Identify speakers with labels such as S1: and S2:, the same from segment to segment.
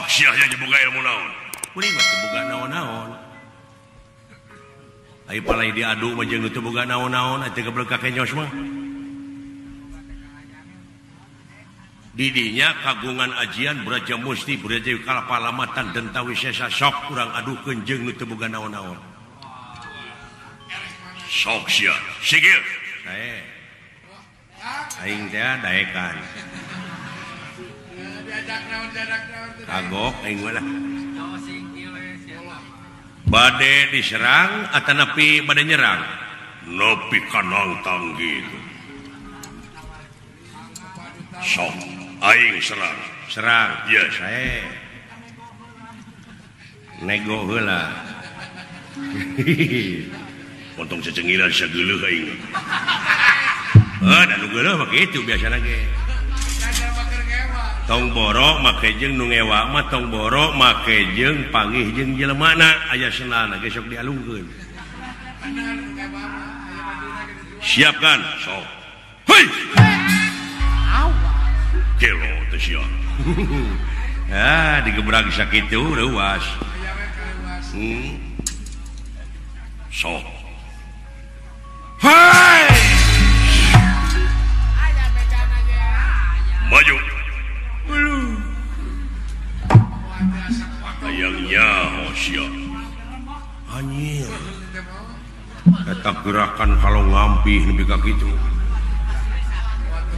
S1: Sok sia boga ilmu naon? Kuring mah teu boga naon-naon. Ai palai diadu mah jeung teu boga naon-naon atuh geblek ka kenyos mah. Didinya kagungan ajian Braja Musti Braja Kalapalamatan dan Tawisesa sok kurang adukeun jeung nu teu boga naon-naon. Sok sia, sigil. Sae. Aing teh daekan. Kagok aing mah lah. Bade diserang atanapi bade nyerang? Nepi ka nangtang gitu. Sok aing serang. Serang. Yes. Sae. Nego heula. Potong cecengilan sageuleuh aing. Heuh, da nu geuleuh mah kitu biasana ge. Tong borok make jeung nu ngewa mah tong borok make jeung panggih jeung jelemana aya senana ge sok dialungkeun. Siapkan sok. Hei. Kelo teh sia. Ah, digebrag sakitu leuwas. Sok. Hei! Maju. Hayang nyaho sia. Anjir. Eta gerakan kalau ngampih nepi ka kitu.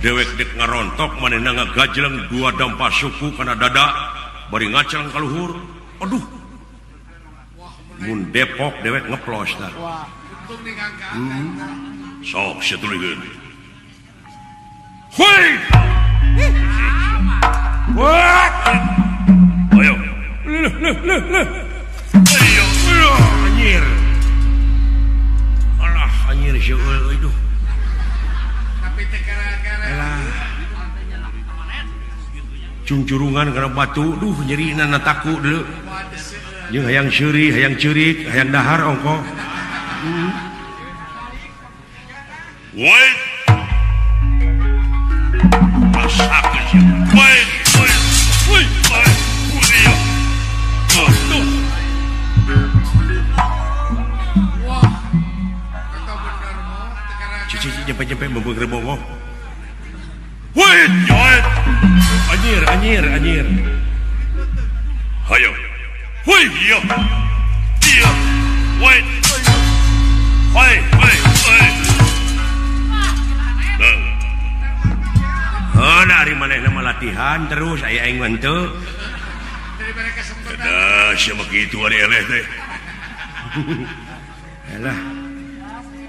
S1: Dewek dek ngarontok manehna ngagajleng dua dampa suku kana dada bari ngaceng ka luhur. Aduh. Mun Depok dewek ngeplos tah. Sok sia tuluykeun. Hoi! Wah! Ayo. Ayo, anjir. Alah, anjir seueul euy duh.
S2: Tapi teh gara-gara.
S1: Cungcurungan kana batu, duh nyerina na taku deuleu. Jeung hayang seuri, hayang ceurik, hayang dahar ongko. Woi. Masakeun sia. Woi, woi, woi, woi. Cici jempe-jempe membung rebomo. Woi, joet. Anjir, anjir, anjir. Hayo. Woi, iya. Iya. Woi. Woi, woi, woi. Oh, dari manehna mah latihan terus aya aing mah henteu. Dah, sia mah kitu ari eleh teh. Elah.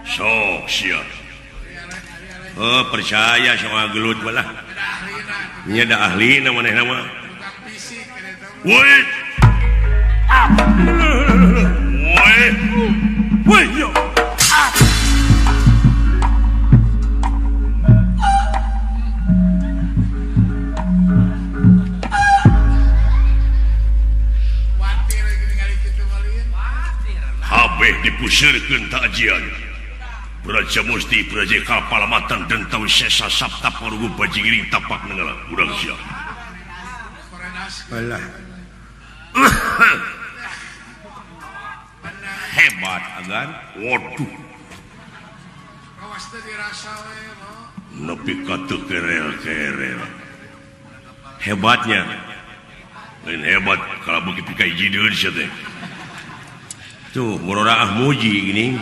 S1: Sok sia. Oh, percaya sama gelut malah. Nya da ahlina manehna mah. Woi. Woi. Woi yo. Kabeh dipuseurkeun ta'jian. Braja Musti Braja Kapalamatan dan Tawisesa Sabta Parugu Bajingiring tapak nenggala urang sia. Alah. Hebat agan. Waduh. Nepi ka teu kerel-kerel. Hebatnya. Lain hebat kalau begitu ka jideun sia teh. Tuh, murora ah muji gini.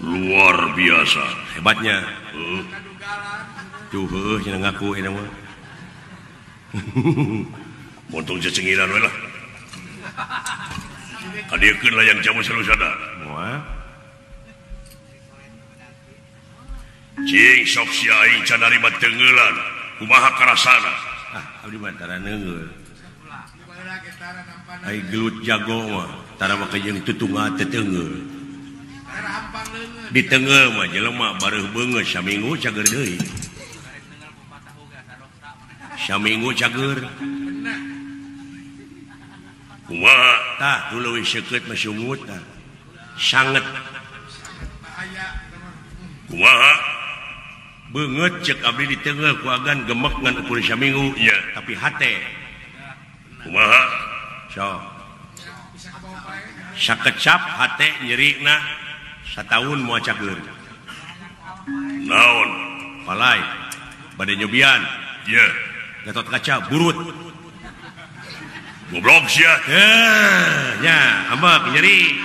S1: Luar biasa hebatnya. Tuh, heuh cenah ngaku eta mah. Montong cecengilan we lah. Kadieukeun layang jamu salusada. Moal. Cing sok sia aing can narima teungeulan. Kumaha karasana? Ah, abdi mah tara neungeul. Ai gelut jago mah tara make jeung tutungga teu teunggeul. Di teunggeul mah jelema bareuh beungeut saminggu cager deui. Saminggu cager. Kumaha tah nu leuwih seukeut mah sumut tah. Sanget. Kumaha beungeut ceuk abdi di teunggeul ku agan gemek ngan ukur saminggu nya, tapi hate. Kumaha? Sok. Sakecap hate nyerina sataun moal cageur. Naon? Palai. Bade nyobian. Ye. Gatot Kaca burut. Goblok sia. Heuh, nya ambek nyeri.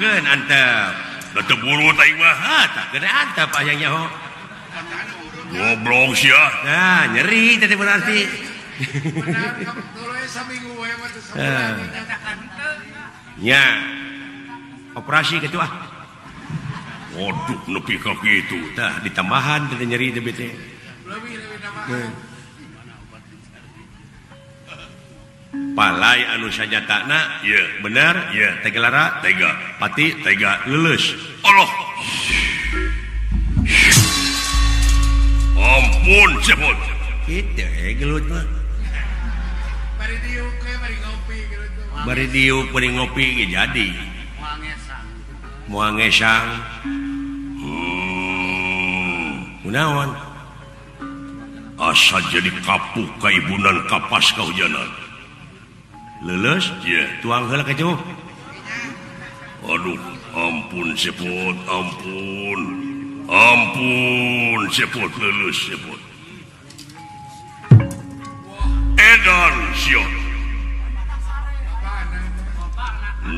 S1: Geun antep. Da teu burut aing mah. Ha, tah geun antep aya nyaho. Goblok sia. Nah, nyeri teh berarti. Nya. Operasi kitu ah. Waduh, nepi ka kitu. Tah ditambahan teh nyeri teh teh. Leuwih palai anu sanyatana ieu bener ieu tegelara tega pati tega leuleus Allah ampun cepot kitu gelut mah
S2: bari diuk we bari ngopi gelut mah
S1: bari diuk bari ngopi ge jadi moal ngesang kunaon asa jadi kapuk kaibunan kapas kahujanan lulus ya tuang heula ka jauh. Aduh ampun sepot ampun ampun sepot lulus sepot edan sion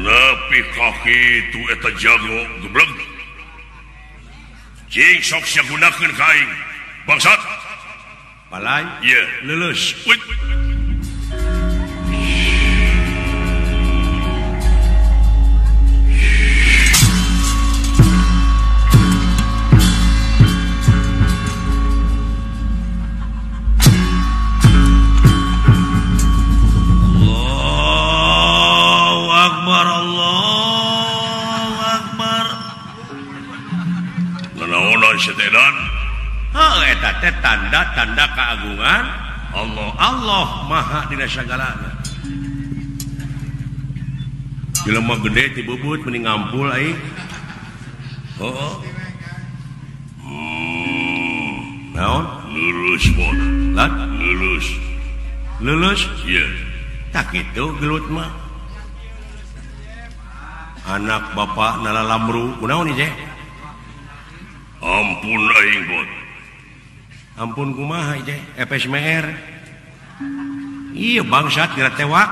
S1: nepi kaki tu eta jago geblek cing sok sia gunakeun ka aing bangsat palai ye lulus. Tanda-tanda keagungan Allah Allah maha dina sagalana. Jelema gede ti bubut mending ngampul aing. Heeh. Naon? Lulus mon. Lan lulus. Lulus? Ieu. Tak kitu gelut mah. Anak bapak nalalamru kunaon ieu teh? Ampun aing bot. Ampun kumaha ieu FSMR. Iya bangsat kira tewak.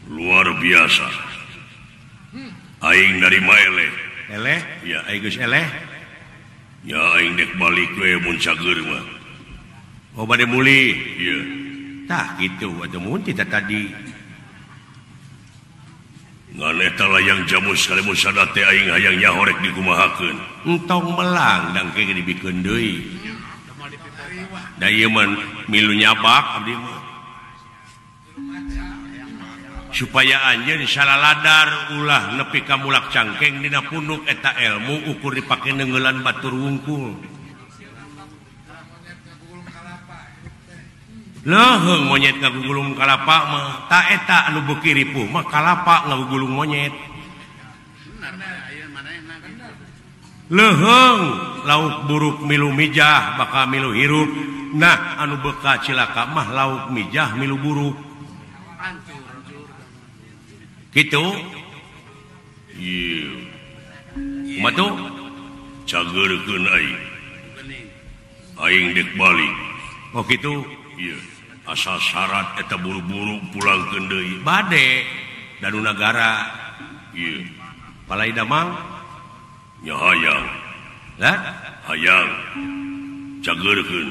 S1: Luar biasa. Aing dari eleh. Eleh? Ya aing geus eleh. Ya aing dek balik we mun cager mah. Oh bade mulih. Iya. Tah kitu atuh mun teh tadi. Ngan eta layang jamus kalemun sada teh aing hayang nyahorek dikumahakeun. Entong melang dang ke dibikeun deui. Da ieu mah milu nyabak abdi mah. Supaya anjeun salaladar ulah nepi ka mulak cangkeng dina punuk eta ilmu ukur dipake neungeulan batur wungkul. Leuheung monyet ngagugulung kalapa mah ta eta anu beuki ripuh mah kalapa ngagugulung monyet. Leuheung lauk buruk milu mijah bakal milu hirup. Nah anu beka cilaka mah lauk mijah milu buruk. Kitu. Ieu. Kumaha tuh? Cageurkeun aing. Aing dek balik. Oh kitu. Iya, asal syarat eta buru-buru pulangkeun deui. Bade danu nagara. Iya. Palai damang nya hayang. Lah, hayang. Cageurkeun.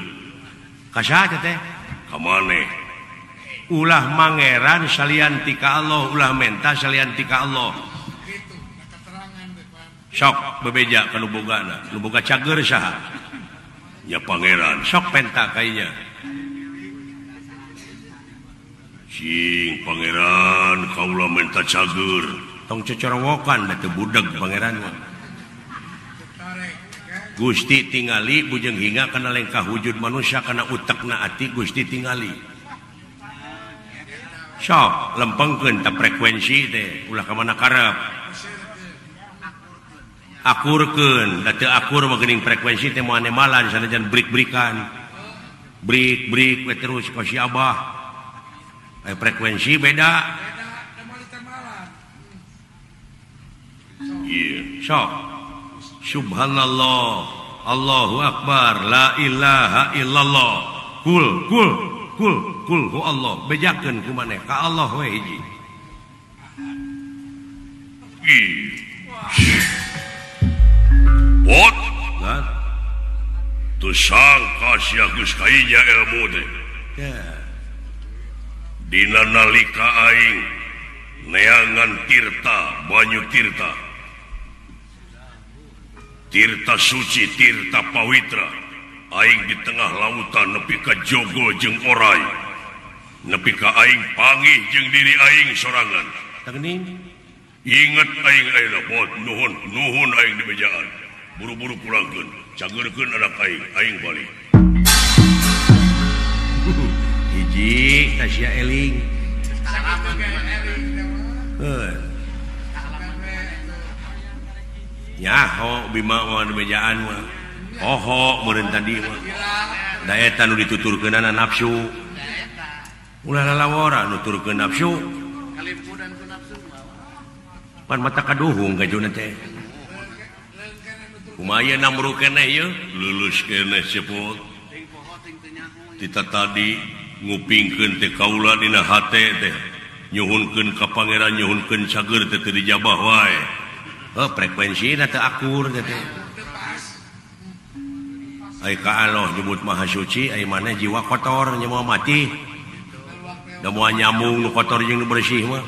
S1: Ka saha teh? Ka maneh. Ulah mangeran salian ti ka Allah, ulah menta salian ti ka Allah. Sok bebeja ka nu bogana, nu boga cager saha? Nya pangeran, sok penta kainya. Cing pangeran kaula menta cager tong cocorowokan da teu budeg pangeran mah. Gusti tingali bujeng hinga kana lengkah wujud manusia kana utekna ati Gusti tingali. Sok lempengkeun ta frekuensi teh ulah ka mana karep. Akurkeun da teu akur mah geuning frekuensi teh moal nemalan sanajan brik-brikan. Brik brik we terus ka si Abah. Aya frekuensi beda. Iya, sok. Subhanallah, Allahu akbar, la ilaha illallah. Kul kul kul kul hu Allah, bejakeun ku maneh ka Allah we hiji. Bot, nah. Teu sangka sia geus kainya ilmu teh. Dina nalika aing neangan tirta, banyu tirta. Tirta suci, tirta pawitra. Aing di tengah lautan nepi ka jogo jeung orai. Nepi ka aing panggih jeung diri aing sorangan. Tah inget aing ayeuna bot nuhun nuhun aing di bejaan. Buru-buru pulangkeun, cageurkeun anak aing, aing balik. Hiji tah sia eling. Heuh. Nyaho Bima mah di bejaan mah. Oho meureun tadi mah. Da eta nu dituturkeunana nafsu. Ulah lalawora nuturkeun nafsu. Pan mata kaduhung gajuna teh. Kumaha ieu namru keneh ieu? Lulus keneh cepot. Tita tadi ngupingkeun teh kaula dina hate teh. Nyuhunkeun ka pangeran nyuhunkeun cager teh teu dijabah wae. Heuh frekuensina teu akur teh. Ai ka Allah nyebut maha suci, ai maneh jiwa kotor nya moal mati. Da moal nyambung nu kotor jeung nu bersih mah.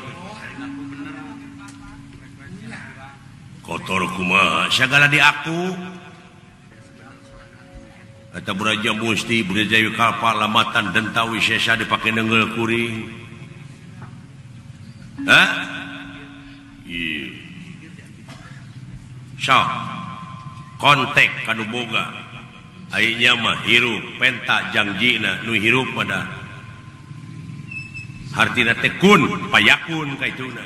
S1: Kotor kumaha sagala di aku eta Braja Musti Braja Kalpa lamatan denta wisesa dipake nenggel kuring. Hah? Ieu. Sok kontek kanu boga. Ai nya mah hirup penta jangjina nu hirup pada hartina teh kun payakun kaituna.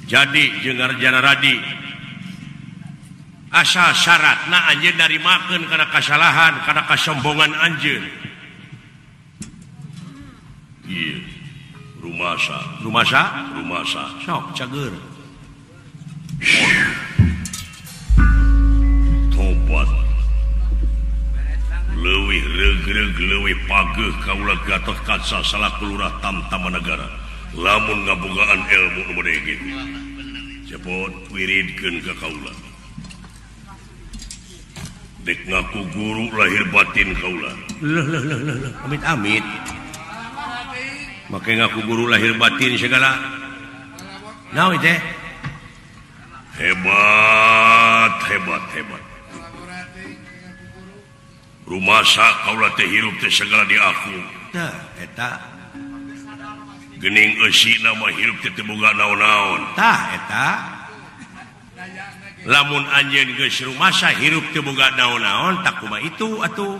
S1: Jadi jeung Arjana Radi asal syaratna anjeun narimakeun kana kasalahan kana kasombongan anjeun. Ieu rumasa rumasa rumasa sok cager. Tobat leuwih regreg leuwih pageuh kaula Gatot Kaca salaku lurah Tamtama Negara lamun ngabogaan ilmu nu mode kitu. Cepot wiridkeun ka kaula. Dek ngaku guru lahir batin kaula. Leuh leuh leuh leuh amit-amit. Make ngaku guru lahir batin segala. Naon teh? Hebat, hebat, hebat. Rumasa kaula teh hirup teh segala di aku. Tah eta. Geuning eusina mah hirup teh teu boga naon-naon. Tah eta. Lamun anjeun geus rumasa hirup teu boga naon-naon tak kumaha itu atuh.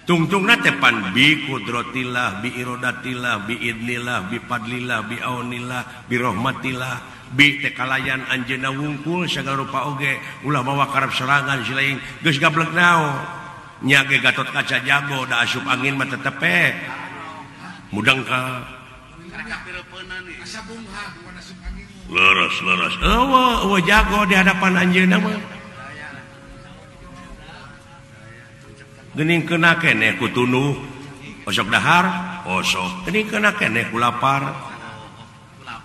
S1: Tungtungna teh pan bi kudratillah bi iradatillah bi idnillah bi fadlillah bi aunillah bi rahmatillah bi teh kalayan anjeunna wungkul sagala rupa oge ulah mawa karep serangan si lain geus gablek naon. Nya ge Gatot Kaca jago da asup angin mah tetepe. Mudang ka leres leres eueuh eueuh jago di hadapan anjeunna mah. Geuning keuna keneh ku tunduh osok dahar osok geuning keuna keneh ku lapar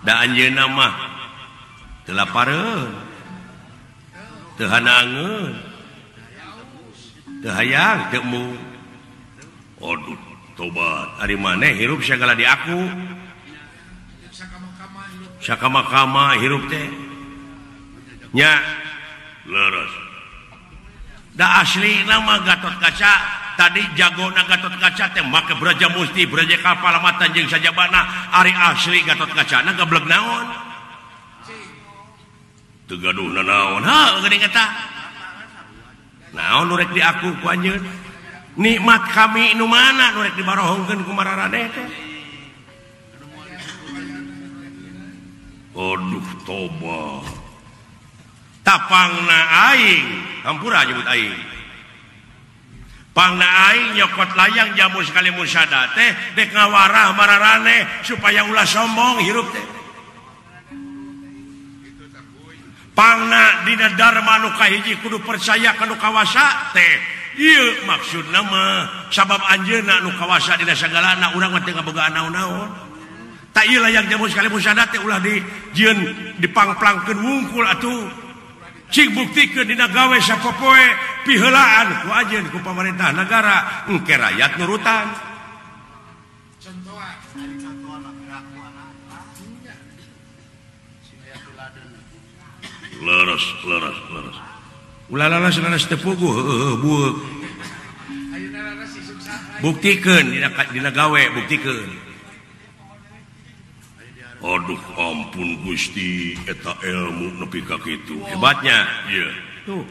S1: da anjeunna mah teu lapareun teu hanangeun teu hayang teu embung. Aduh tobat ari maneh hirup sagala di aku sakama-kama hirup teh nya leres. Da asli nama Gatot Kaca tadi jagona Gatot Kaca teh make Braja Musti Braja Kalpa lamatan jeung sajabana ari asli Gatot Kaca na gablek naon teu gaduh nanaon heuh geuning eta naon nu rek di aku ku anjeun nikmat kami nu mana nu rek dibarohongkeun ku mararaneh teh. Aduh toba tapangna aing hampura nyebut aing Pangna aing nyokot layang jamu sekali musada teh dek ngawarah mararane supaya ulah sombong hirup teh. Pangna dina dharma nu kahiji kudu percaya ka nu kawasa teh. Ieu maksudna mah sabab anjeunna nu kawasa dina sagalana urang mah teu ngabogaan naon-naon. Tak ieu layang jamu sekali musada teh ulah di jieun dipangplangkeun wungkul atuh. Cing buktikeun dina gawe sapopoe piheulaan ku anjeun ku pamarentah negara engke rakyat nurutan. Leres leres leres. Ulah leres leres teu puguh heueuh bueuk. Buktikeun dina gawe buktikeun. Aduh ampun Gusti eta ilmu nepi ka kitu hebatnya ieu tuh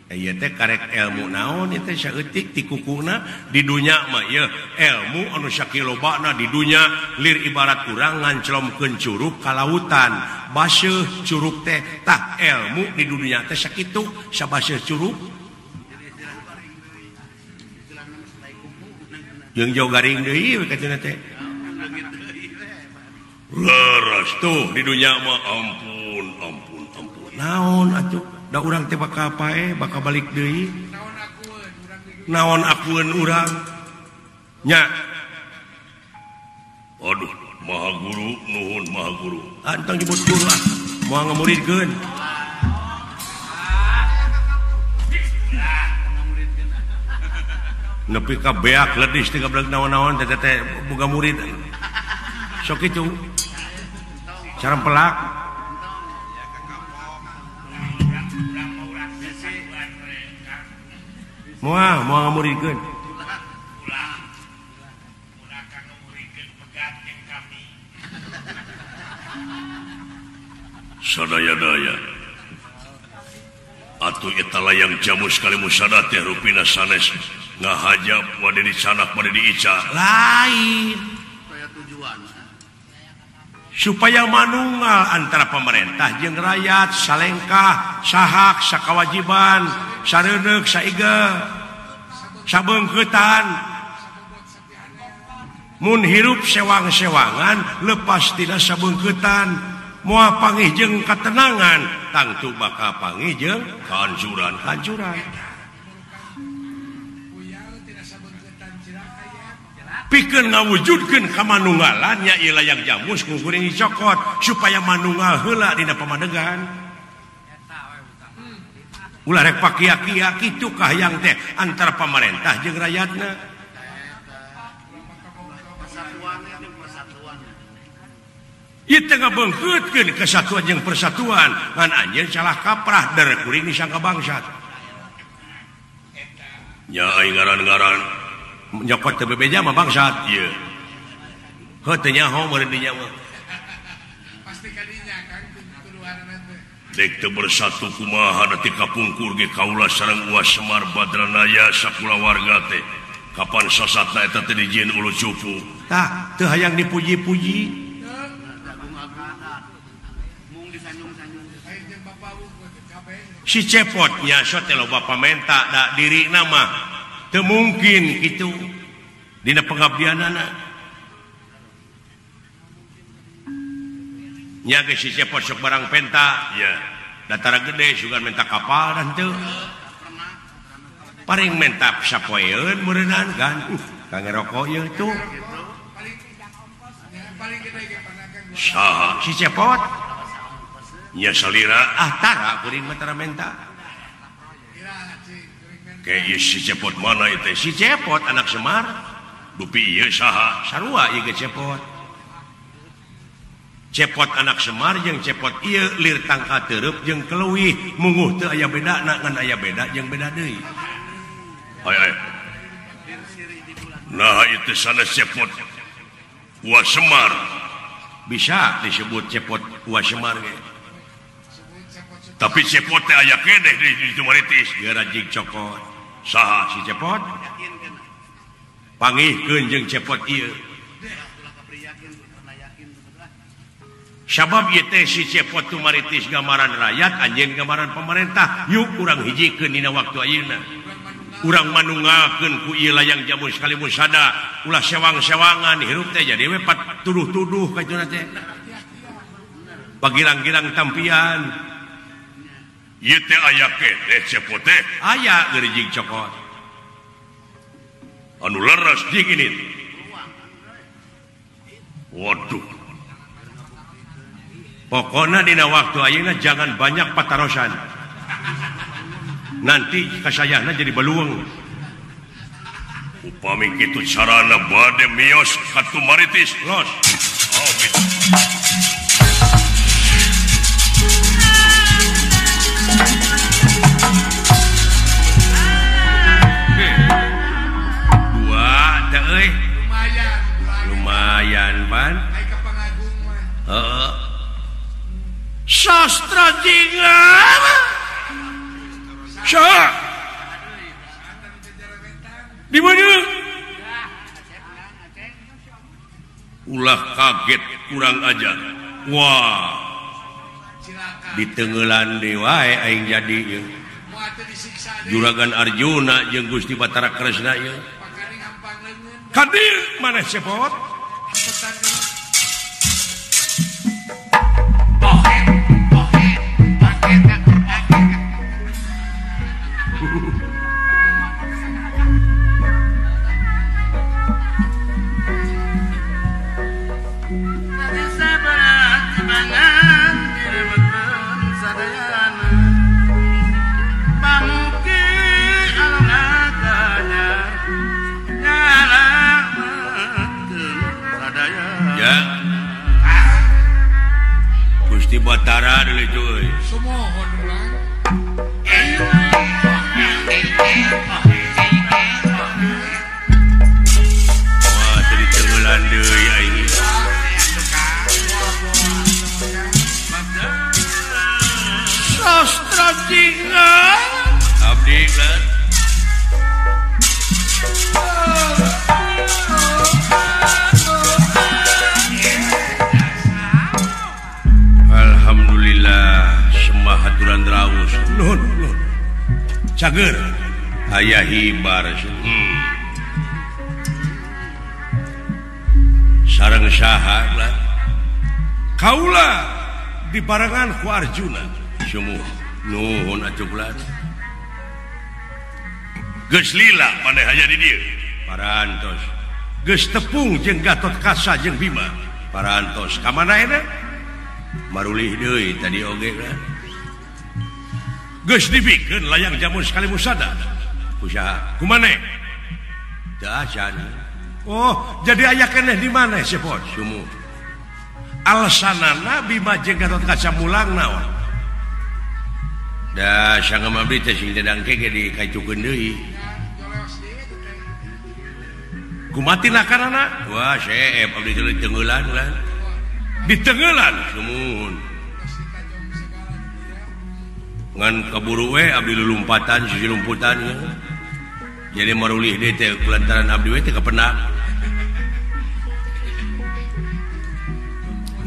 S1: ieu teh karek ilmu naon ieu teh saeutik ti kukuna di dunya mah ieu ilmu anu sakilobana di dunya lir ibarat urang nganclomkeun curug ka lautan baseuh curug teh tah ilmu di dunya teh sakitu sabaseuh curug jeung jauh garing deui we katuna teh. Leres tuh di dunia mah ampun ampun ampun naon atuh da urang teh bakal pae bakal balik deui naon akueun urang nya. Aduh maha guru nuhun maha guru antang nyebut guru ah moal ngamuridkeun nepi ka beak ledis teh gablek naon-naon teh teh boga murid sok kitu cara pelak moal moal ngamuridkeun sadaya-daya atuh eta layang jamu sekali musada teh rupina sanes ngahajab bade dicanak bade diica lain supaya manunggal antara pemerintah jeung rakyat salengkah sahak sakawajiban sareuneuh saige sabeungkeutan mun hirup sewang-sewangan lepas tina sabeungkeutan moal pangih jeung katenangan tangtu bakal pangih jeung kahancuran-hancuran pikeun ngawujudkeun kamanunggalan nya ieu layang jamus ku kuring dicokot supaya manunggal heula dina pamadegan ulah rek pakia-kia kitu kahayang teh antara pamarentah jeung rakyatna ieu teh ngabeungkeutkeun kesatuan jeung persatuan ngan anjeun salah kaprah der kuring disangka bangsat nya aing ngaran-ngaran nyokot teu bebeja mah bangsat ieu heuh teu nyaho meureun dinya mah
S2: pasti kadinya Kang tuduhanna teh
S1: dek teu bersatu kumaha da ti kapungkur ge kaula sareng Uwa Semar Badranaya sakulawarga teh kapan sasatna eta teh dijieun ulu cupu tah teu hayang dipuji-puji si cepotnya so teh loba pamenta da dirina mah teu mungkin kitu dina pengabdianana nya ge si cepot sok barang penta ya datara gede sugan menta kapal dan teu paling menta sapoeun meureunaan kan kang rokok ieu tuh saha si cepot nya salira ah tara kuring mah tara menta kayak si cepot mana itu si cepot anak Semar dupi ieu saha sarua ieu ge cepot cepot anak Semar jeung cepot ieu lir tangka teureub jeung keleuwih munguh teu aya bedana ngan aya beda jeung beda deui ay ay nah itu sanes cepot Wa Semar bisa disebut cepot Wa Semar ge tapi cepot teh aya keneh di Tumaritis geura jig cokot saha si cepot pangihkeun jeung cepot ieu sabab ieu teh si cepot Tumaritis gambaran rakyat anjeun gambaran pemerintah yuk urang hijikeun dina waktu ayeuna. Urang manunggalkeun ku ieu layang jamus kalimusada ulah sewang-sewangan hirup teh jadi we tuduh-tuduh ka tuna teh. Pagirang-girang tampian. Ieu teh aya keneh cepot teh. Aya geurijing cokot. Anu leres jeung ini. Waduh. Pokoknya dina waktu ayeuna jangan banyak patarosan. Nanti kasayahna jadi baluang. Upami kitu carana bade mios ka Tumaritis los. Oh, gitu. Dua teh euy.
S2: Lumayan,
S1: lumayan pan. Heeh. Sastra jingan. Syah. Di mana? Ulah kaget kurang ajar. Wah. Ditenggelan deui wae aing jadi ieu. Juragan Arjuna jeung Gusti Batara Kresna ieu. Kadir maneh cepot? Gusti Batara deui cuy.
S2: Sumohon ulang.
S1: Wah, tadi tenggelan deui aing. Sastra jinga. Abdi kan. Alhamdulillah semah haturan raus. Nuhun, nuhun. Cager aya hibar. Sareng saha lah. Kaula dibarengan ku Arjuna. Sumuh nuhun atuh ulah. Geus lila maneh aya di dieu. Parantos. Geus tepung jeung Gatot Kaca jeung Bima. Parantos. Ka mana eta? Marulih deui tadi oge lah. Geus dibikeun layang jamus kalimusada. Ku saha? Ku maneh? Teu acan. Oh, jadi aya keneh di maneh cepot? Sumuh. Alasanana Bima jeung Gatot Kaca mulang naon? Da sangem abdi teh sing dedangke ge dikaitukeun deui. Kumaha tinakanana? Wah, seep abdi teh ditengeulan lah. Ditengeulan sumuhun. Ngan kaburu we abdi lulumpatan sisi lumputan ya. Jadi marulih deui teh kulantaran abdi we teh kapenak.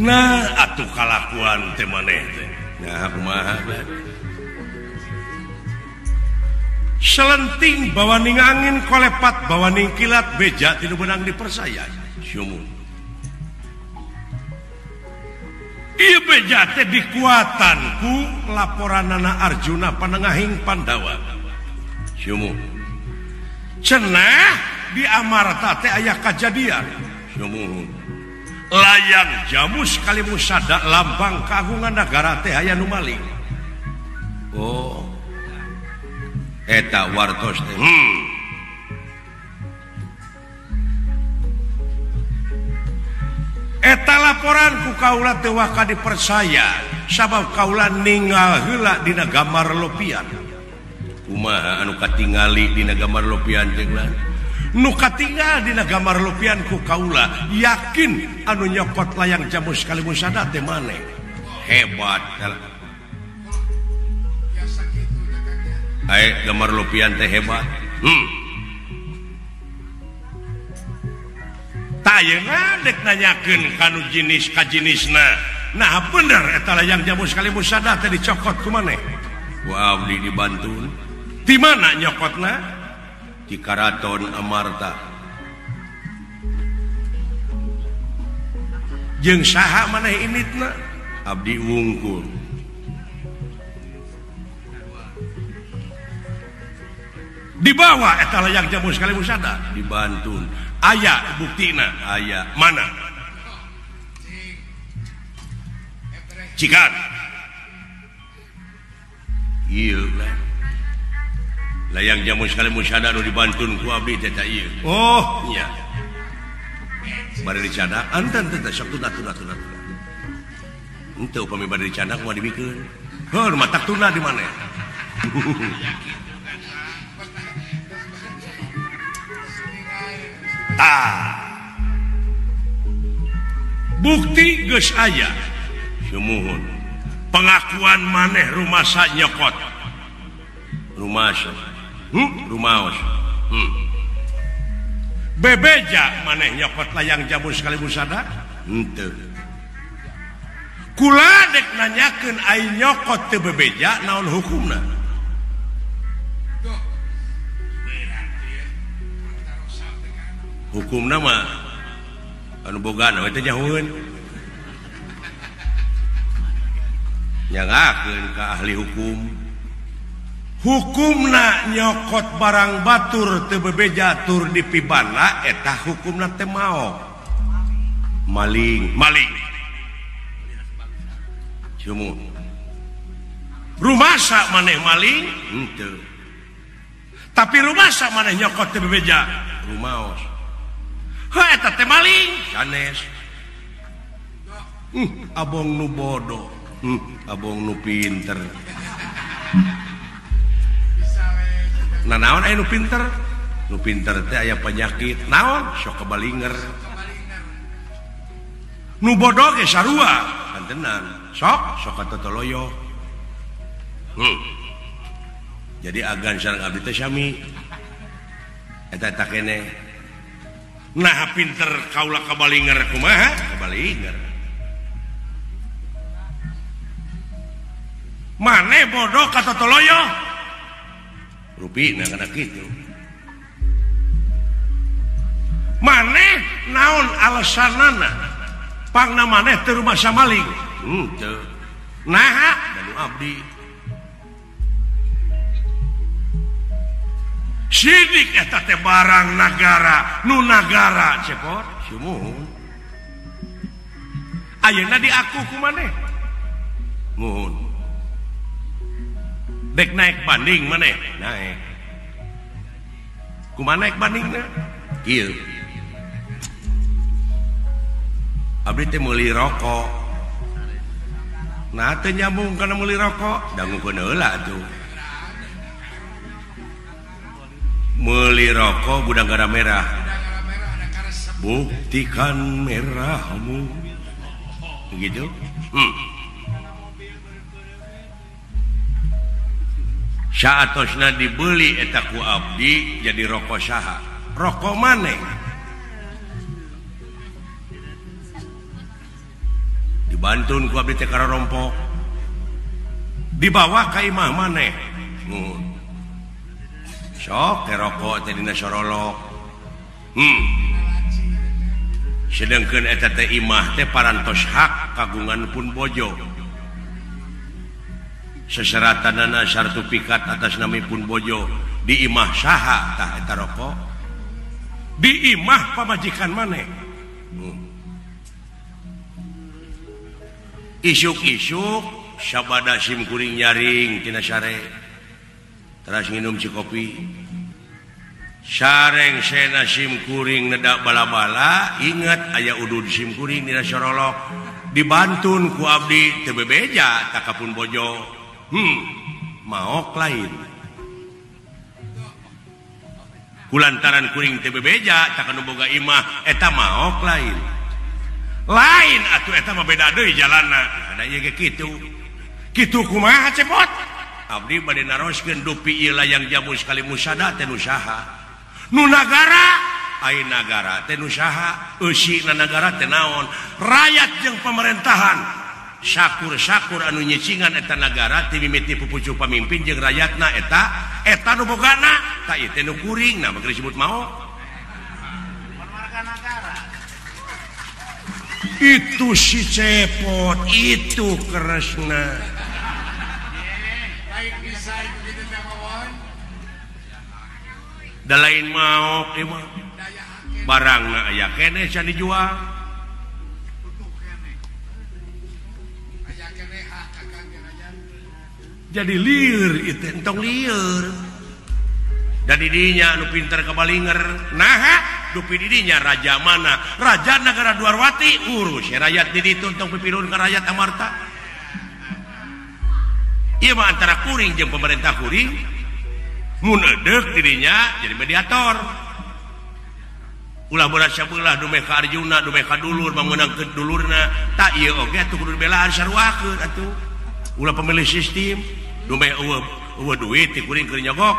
S1: Nah, atuh kalakuan teh maneh teh. Nah, kumaha selenting bawaning angin kolepat bawaning kilat beja tinu benang dipersaya. Sumuhun. Ieu beja teh dikuatan ku laporanana Arjuna panengahing Pandawa. Sumuhun. Cenah di Amarta teh aya kajadian. Sumuhun. Layang jamus kalimusada lambang kagungan nagara teh aya nu maling. Oh. Eta wartos teh. Eta laporan ku kaula teu waka dipercaya sabab kaula ninggal heula dina gambar lopian. Kumaha anu katingali dina gambar lopian jeung lah? Nu katingal dina gambar lopian ku kaula yakin anu nyokot layang jamus kalimusada teh maneh. Hebat. Ae gambar lopian teh hebat. Tayeuna dek nanyakeun kanu jenis ka jenisna. Nah bener eta layang jamus kalimusada teh dicokot ku maneh. Ku abdi dibantu. Di mana nyokotna? Di Karaton Amarta. Jeung saha maneh inditna? Abdi wungkul. Dibawa eta layang jamu sekali musada dibantun. Aya buktina, aya mana? Cikan. Ieu layang jamu sekali musada nu dibantun ku abdi teh ta ieu. Oh, nya. Bari dicadak anten teh sok tuna tuna tuna. Henteu upami bari dicadak moal dibikeun. Heuh, matak tuna di mana? Tah. Bukti geus aya. Sumuhun. Pengakuan maneh rumasa nyokot. Rumasa. Rumaos. Bebeja maneh nyokot layang jamu sekali musada? Henteu. Kula dek nanyakeun ai nyokot teu bebeja naon hukumna? Hukumna mah anu bogana we teh nyahueun. Nyangakeun ka ahli hukum. Hukumna nyokot barang batur teu bebeja tur dipibana eta hukumna teh maok. Maling, maling. Sumuhun. Rumasa maneh maling? Henteu. Tapi rumasa maneh nyokot teu bebeja? Rumaos. Heuh eta teh maling, sanes. Abong nu bodoh, abong nu pinter. Nah naon aya nu pinter? Nu pinter teh aya penyakit. Naon? Sok kebalinger. Nu bodoh ge sarua, kantenan. Sok sok katotoloyo. Jadi agan sareng abdi teh sami. Eta eta keneh. Nah pinter kaula kabalinger kumaha? Kabalinger. Maneh bodoh katotoloyo. Rupina kana kitu. Maneh naon alasanana? Pangna maneh teu rumasa maling. Henteu. Naha da nu abdi. Sidik eta teh barang nagara, nu nagara cepot, sumuhun. Ayeuna diaku ku maneh. Muhun. Dek naik banding maneh, naik. Kumaha naik bandingna? Kieu. Abdi teh meuli rokok. Nah teu nyambung kana meuli rokok, dangukeun heula atuh. Meuli rokok gudang garam merah. Buktikan merahmu. Begitu? Saatosna dibeli eta ku abdi jadi rokok saha? Rokok maneh. Dibantun ku abdi teh kararompok. Dibawa ka imah maneh. Sok teh rokok teh dina sorolok. Sedengkeun eta teh imah teh parantos hak kagungan pun bojo. Seseratanana sertifikat atas nami pun bojo di imah saha tah eta rokok? Di imah pamajikan maneh. Isuk-isuk sabada sim kuring nyaring tina sare. Teras nginum si kopi. Sareng sena sim kuring nedak bala-bala, ingat aya udud sim kuring dina sorolok. Dibantun ku abdi teu bebeja tak kapun bojo. Maok lain. Kulantaran kuring teu bebeja tak anu boga imah eta maok lain. Lain atuh eta mah beda deui jalanna. Ada ieu ge kitu. Kitu kumaha cepot? Abdi bade naroskeun dupi ieu layang jamu sekali musada teh nu saha? Nu nagara, ai nagara teh nu saha? Eusina nagara teh naon? Rakyat jeung pemerintahan. Sakur-sakur anu nyicingan eta nagara ti mimiti pupucuh pamimpin jeung rakyatna eta eta nu bogana ta ieu teh nu kuring nah mah disebut maok. Itu si Cepot itu Kresna. Da lain maok ieu mah. Barangna aya keneh can dijual. Jadi lieur itu entong lieur. Da didinya anu pinter kabalinger. Naha dupi didinya raja mana? Raja negara Dwarwati urus rakyat di ditu entong pipilun ka rakyat Amarta. Ieu mah antara kuring jeung pemerintah kuring mun edeuk didinya jadi mediator. Ulah berat sabelah dumeh ka Arjuna dumeh ka dulur mangeunangkeun dulurna tak ieu oge atuh kudu dibelaan saruakeun atuh. Ulah pemilih sistem dumeh eueuh duit ti kuring keur nyogok.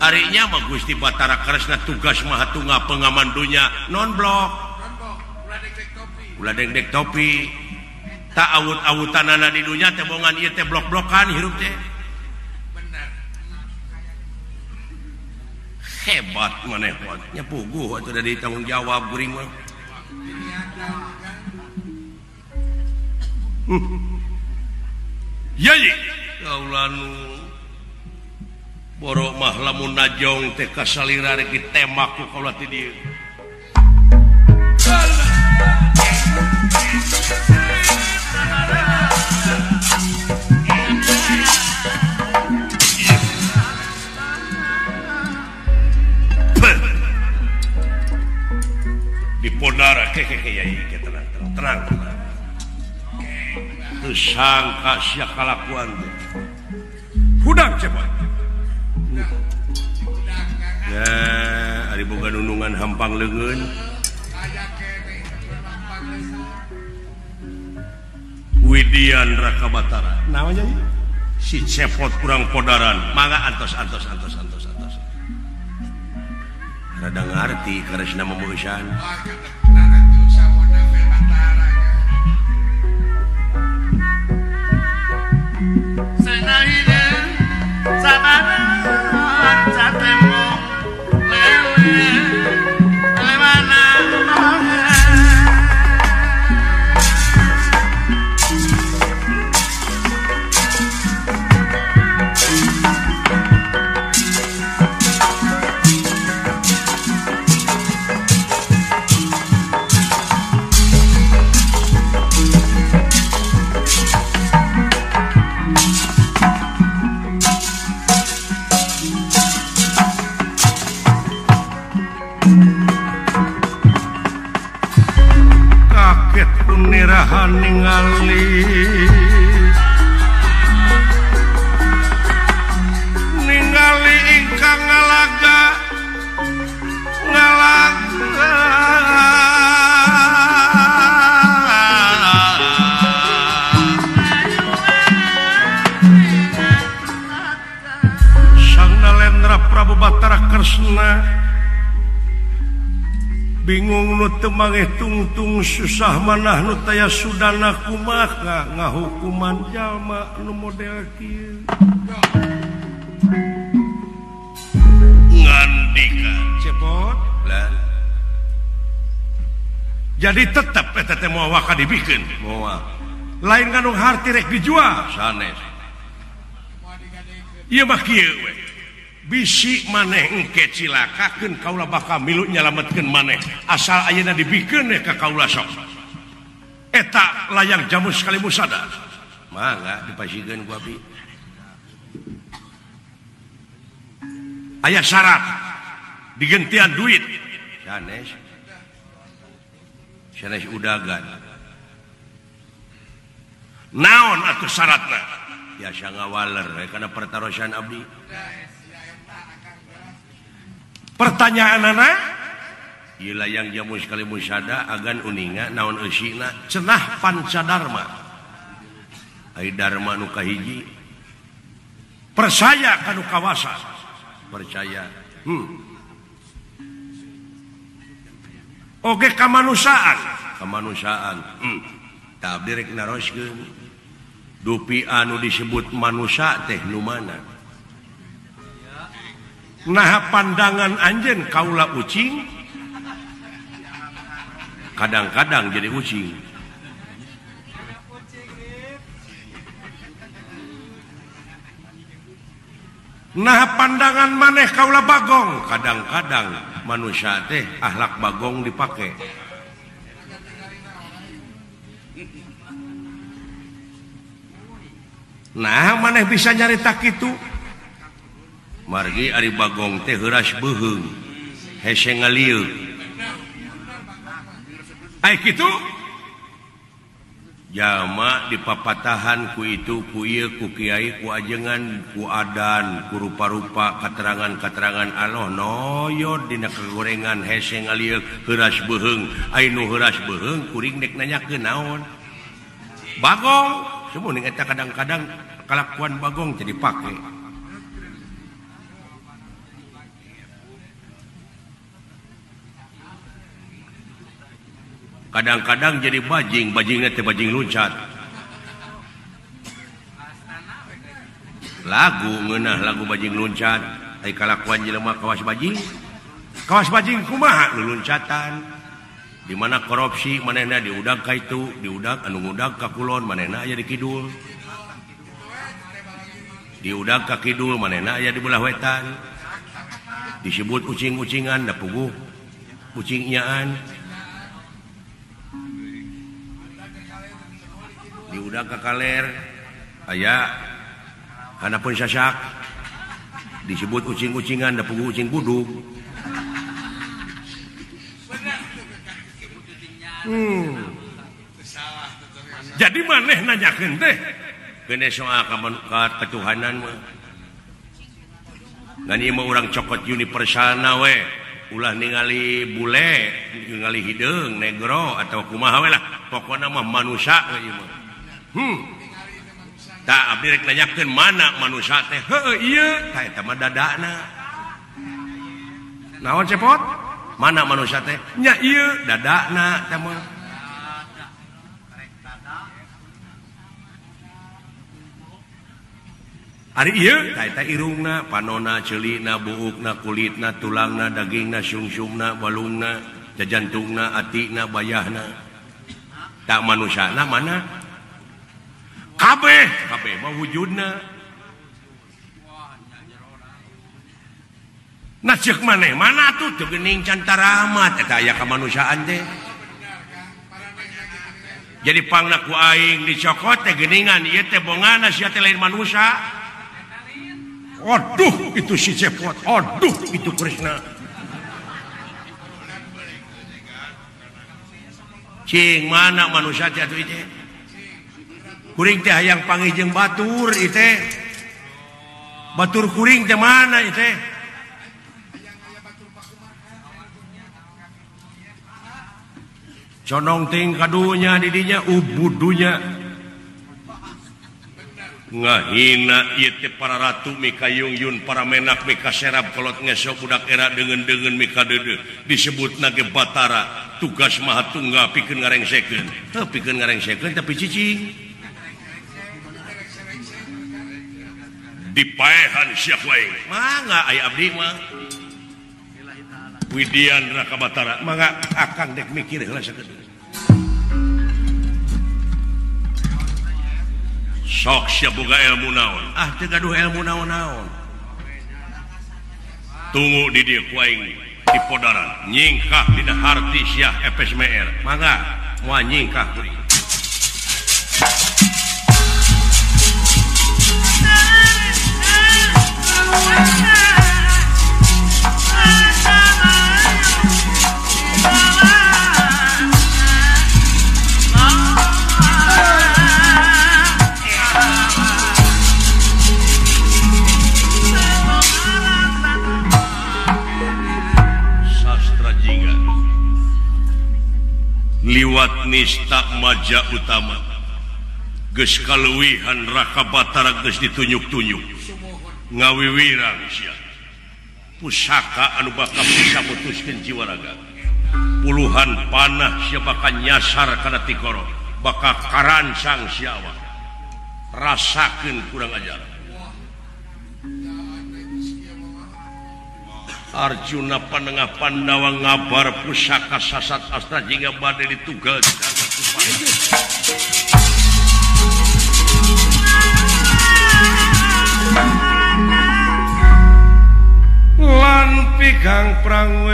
S1: Arinya mah Gusti Batara Kresna tugas maha tunggal pengaman dunya non blok. Ulah dengdek topi. Tak awut-awutanana di dunya teh bongan ieu teh blok-blokan hirup teh. Hebat maneh nya puguh atuh dari tanggung jawab kuring mah. Yai kaula nu borok mah lamun najong teh kasalira rek ditembak ku kaula ti dieu. Dipodara keke yai tenang tenang tenang. Teu sangka sia kalakuan teh. Hudang cepot. Ya, ari boga nunungan hampang leungeun. Widian Raka Batara. Naon nya? Si Cepot kurang podaran. Mangga antos antos antos antos antos. Rada ngarti Kresna memeusan. Ningali ningali ingkang ngalaga ngalaga Sang Nalendra Prabu Batara Kresna bingung nu teu mangeh tungtung susah manah nu taya sudana kumaha ngahukuman jalma nu model kieu ngandika Cepot lah jadi tetep eta teh moal waka dibikeun moal lain ngandung harti rek dijual sanes ieu mah kieu we. Bisi maneh engke cilakakeun kaula bakal milu nyalametkeun maneh asal ayeuna dibikeun ka kaula sok eta layang jamus kali musada mangga dipasikeun ku abdi aya syarat digentian duit sanes sanes udagan naon atuh syaratna biasa ngawaler kana pertarosan abdi. Pertanyaan anak ieu layang jamus kali musada agan uninga naon eusina cenah pancadarma ai dharma nu kahiji percaya ka nu kawasa percaya oge kamanusiaan kemanusiaan. Tak abdi rek naroskeun. Dupi anu disebut manusia teh nu mana? Nah pandangan anjeun kaula ucing kadang-kadang jadi ucing. Nah pandangan maneh kaula bagong, kadang-kadang manusia teh akhlak bagong dipake. Nah maneh bisa nyarita kitu. Margi ari bagong teh heuras beuheung, hese ngalieuk. Ai kitu jama dipapatahan ku itu ku ieu ku kiai ku ajengan ku adan ku rupa-rupa katerangan-katerangan Allah noyod dina kagorengan hese ngalieuk heuras beuheung. Ai nu heuras beuheung kuring dek nanyakeun naon bagong. Semuning eta kadang-kadang kalakuan bagong jadi pake. Kadang-kadang jadi bajing, bajingnya teh bajing loncat. Lagu ngeunah lagu bajing loncat, ai kalakuan jelema kawas bajing. Kawas bajing kumaha luluncatan. Di mana korupsi manehna diudag ka itu, diudag anu ngudag ka kulon manehna aya di kidul. Diudag ka kidul manehna aya di belah wetan. Disebut ucing-ucingan da puguh ucing nyaan. Diudag ka kaler aya hanapun sasak. Disebut ucing-ucingan da puguh ucing budug. Jadi maneh nanyakeun teh keun soal ketuhanan mah. Ngan ieu mah urang cokot universalna we, ulah ningali bule, ningali hideung, negro atau kumaha we lah, pokona mah manusia we ieu mah. Tak abdi rek nanyakeun mana manusia teh? Heueuh ieu, tah eta mah dadana. Naon cepot? Mana manusia teh? Nya ieu dadana teh mah. Ari ieu tah eta irungna, panona, ceulina, buukna, kulitna, tulangna, dagingna, sungsumna, balungna, jajantungna, atina, bayahna. Tak manusiana mana? Kabeh, kabeh mah wujudna. Nah ceuk maneh mana tuh teu geuning can taramat eta aya kamanusiaan teh. Jadi pangna ku aing dicokot teh geuningan ieu teh bongana sia teh lain manusia. Aduh itu si Cepot, aduh itu Krishna. Cing mana manusia teh atuh teh? Kuring teh hayang panggih jeung batur ieu teh. Batur kuring teh mana ieu teh? Conong ting kadunya didinya ubudunya ngahina ieu teh para ratu mika yung-yun para menak mika serap kolot ngesok budak era deungeun-deungeun mika deudeuh disebutna ge Batara tugas maha tunggal pikeun ngarengsekeun heuh pikeun ngarengsekeun tapi cicing dipaehan sia ku aing mangga aya abdi mah Widian Raka Batara mangga akang dek mikir heula sakedeung. Sok sia boga ilmu naon? Ah teu gaduh ilmu naon-naon. Tunggu di dieu ku aing di podaran nyingkah dina harti sia FSMR. Mangga moal nyingkah kuring. Liwat nista maja utama geus kaluwihan Raka Batara geus ditunjuk-tunjuk ngawiwirang sia pusaka anu bakal bisa mutuskeun jiwa raga. Puluhan panah sia bakal nyasar kana tikoro, bakal karancang sia awak. Rasakeun kurang ajar. Arjuna panengah Pandawa ngabar pusaka sasat astra jingga bade ditugal. Lan pigang prang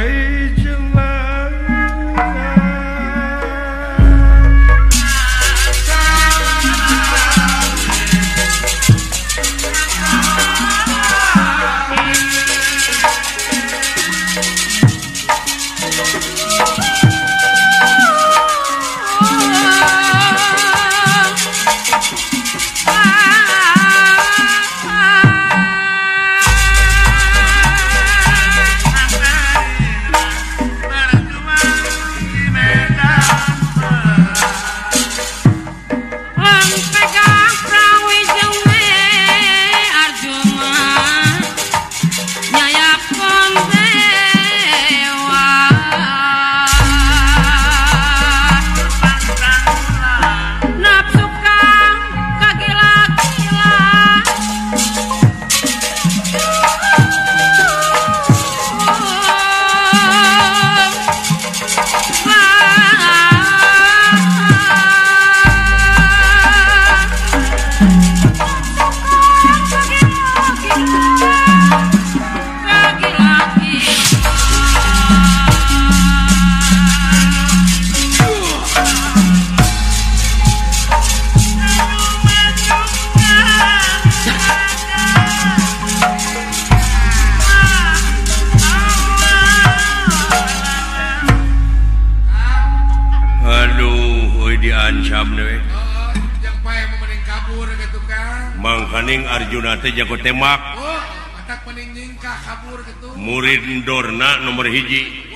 S1: Mangkaning Arjuna teh jago tembak.
S2: Oh, kabur gitu.
S1: Murid Dorna nomor hiji.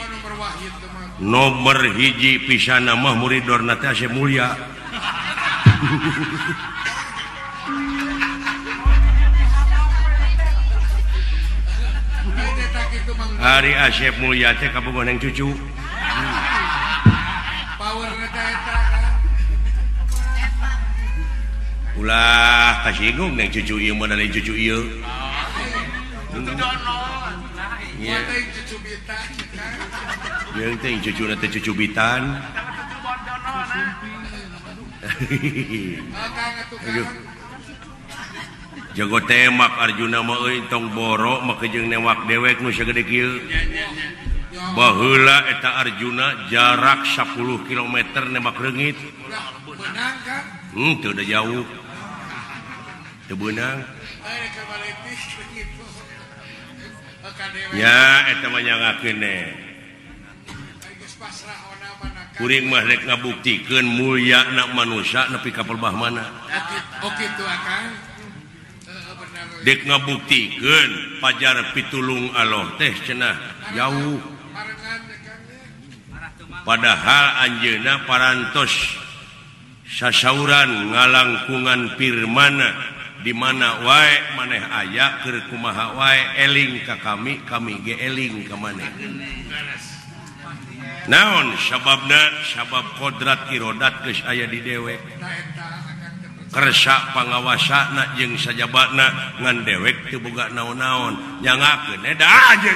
S1: Nomor hiji pisan mah murid Dorna teh Asep Mulya. Ari Asep Mulya teh kabogoh neng cucu. Ulah kasinggung neng cucu ieu mah lain cucu ieu. Jeung teh cucu na teh cucu bitan. Aduh. Jago tembak Arjuna mah euy tong boro make jeung newak dewek nu sagede kieu. Baheula eta Arjuna jarak 10 km nembak reungit. Teu da jauh. Teu beunang. Ya eta mah nyangakeun ne. Kuring mah rek ngabuktikeun mulyana manusia nepi ka pelbah mana.
S2: Oh kitu akang.
S1: Dek ngabuktikeun pajar pitulung Allah teh cenah jauh. Padahal anjeunna parantos sasauran ngalangkungan firmana di mana wae maneh aya keur kumaha wae eling ka kami, kami ge eling ka maneh. Naon sababna? Sabab kodrat irodat geus aya di dewek. Kersa pangawasana jeung sajabana ngan dewek teu boga naon-naon nyangakeun da aja.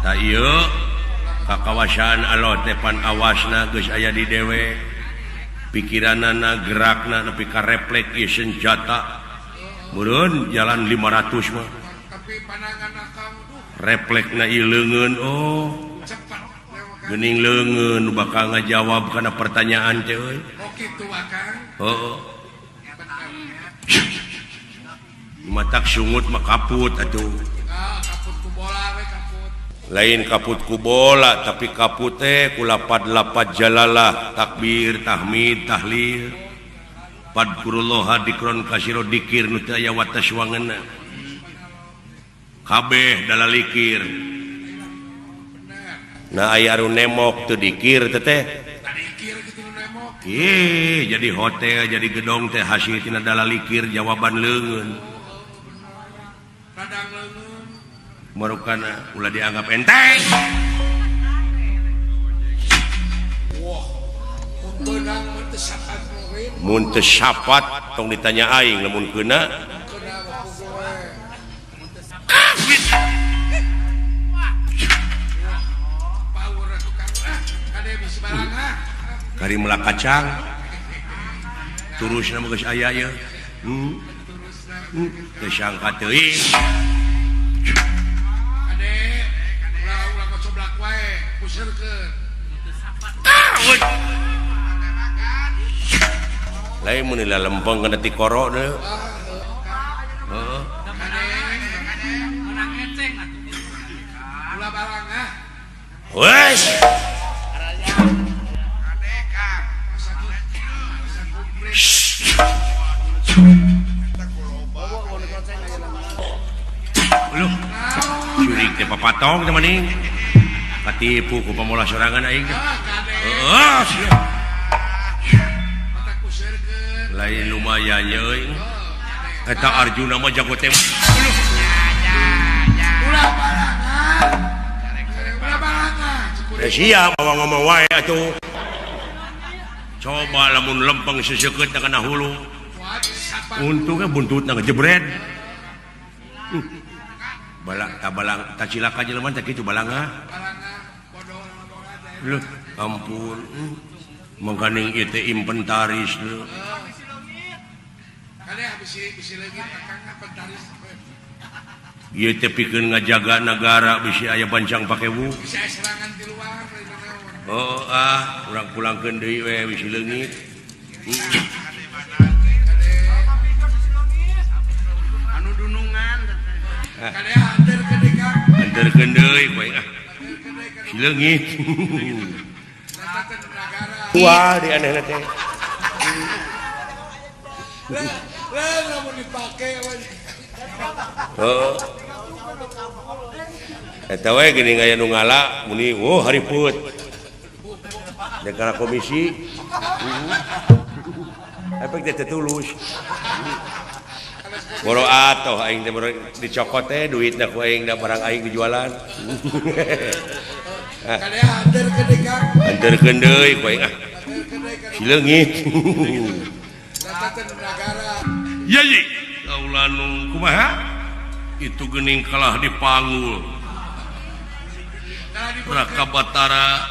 S1: Ta ieu kakawasaan Allah teh pan awasna geus aya di dewek. Pikiranana gerakna nepi ka reflek ieu senjata. Meureun jalan 500 mah. Reflekna ieu leungeun oh. Geuning leungeun bakal ngajawab kana pertanyaan teh euy.
S2: Oh kitu akang.
S1: Heeh. Matak sungut mah kaput atuh.
S2: Kaput ku bola we kaput.
S1: Lain kaput ku bola tapi kaput teh ku lapad-lapad jalalah takbir tahmid tahlil. Padkurullah dikron kasiro dikir nu teu aya wates wangeunna. Kabeh dalalikir. Nah aya anu nemok teu dikir teh teh. Ih, jadi hotel, jadi gedong teh hasil tina dalalikir jawaban leungeun. Marukana ulah dianggap enteng. Mun teu sapat tong ditanya aing lamun keuna. Kari melak kacang. Turusna mah geus aya ieu. Teu sangka teuing.
S2: Kade ulah kocoblak wae, puseurkeun.
S1: Lain mun lempeng kana ti koro deui. Heeh.
S2: Menang eceng atuh. Ulah balangah.
S1: Wes. Loh, curik teh papatong teh maning. Katipu ku pamolah sorangan aing teh. Heeh. Lain lumayan euy. Eta Arjuna mah jago teh.
S2: Ulah balangan. Ulah balangan.
S1: Siap bawa ngomong wae atuh. Coba lamun lempeng seseukeut kana hulu. Untungnya buntutna ngejebret. Balak tak balang tak cilaka jelema teh kitu balanga. Loh, ampun. Mangkaning ieu teh inventaris leuh. Ieu teh pikeun ngajaga nagara bisi aya bancang pakewu.
S2: Bisi aya serangan ti luar.
S1: Oh ah, urang pulangkeun deui we bisi leungit.
S2: Anu dunungan. Kade anterkeun deui Kang.
S1: Anterkeun deui ku aing ah. Bisi leungit. Wah, di anehna teh.
S2: Lah lamun dipake we.
S1: Heeh. Eta we geuning aya nu ngala muni oh hariput. Negara komisi. Efek teh tulus. Boro atoh aing teh dicokot teh duitna ku aing da barang aing dijualan.
S2: Kade anterkeun deui Kang.
S1: Anterkeun deui ku aing ah. Si leungit. Yayi, kaula nu kumaha? Itu geuning kalah dipanggul. Raka Batara.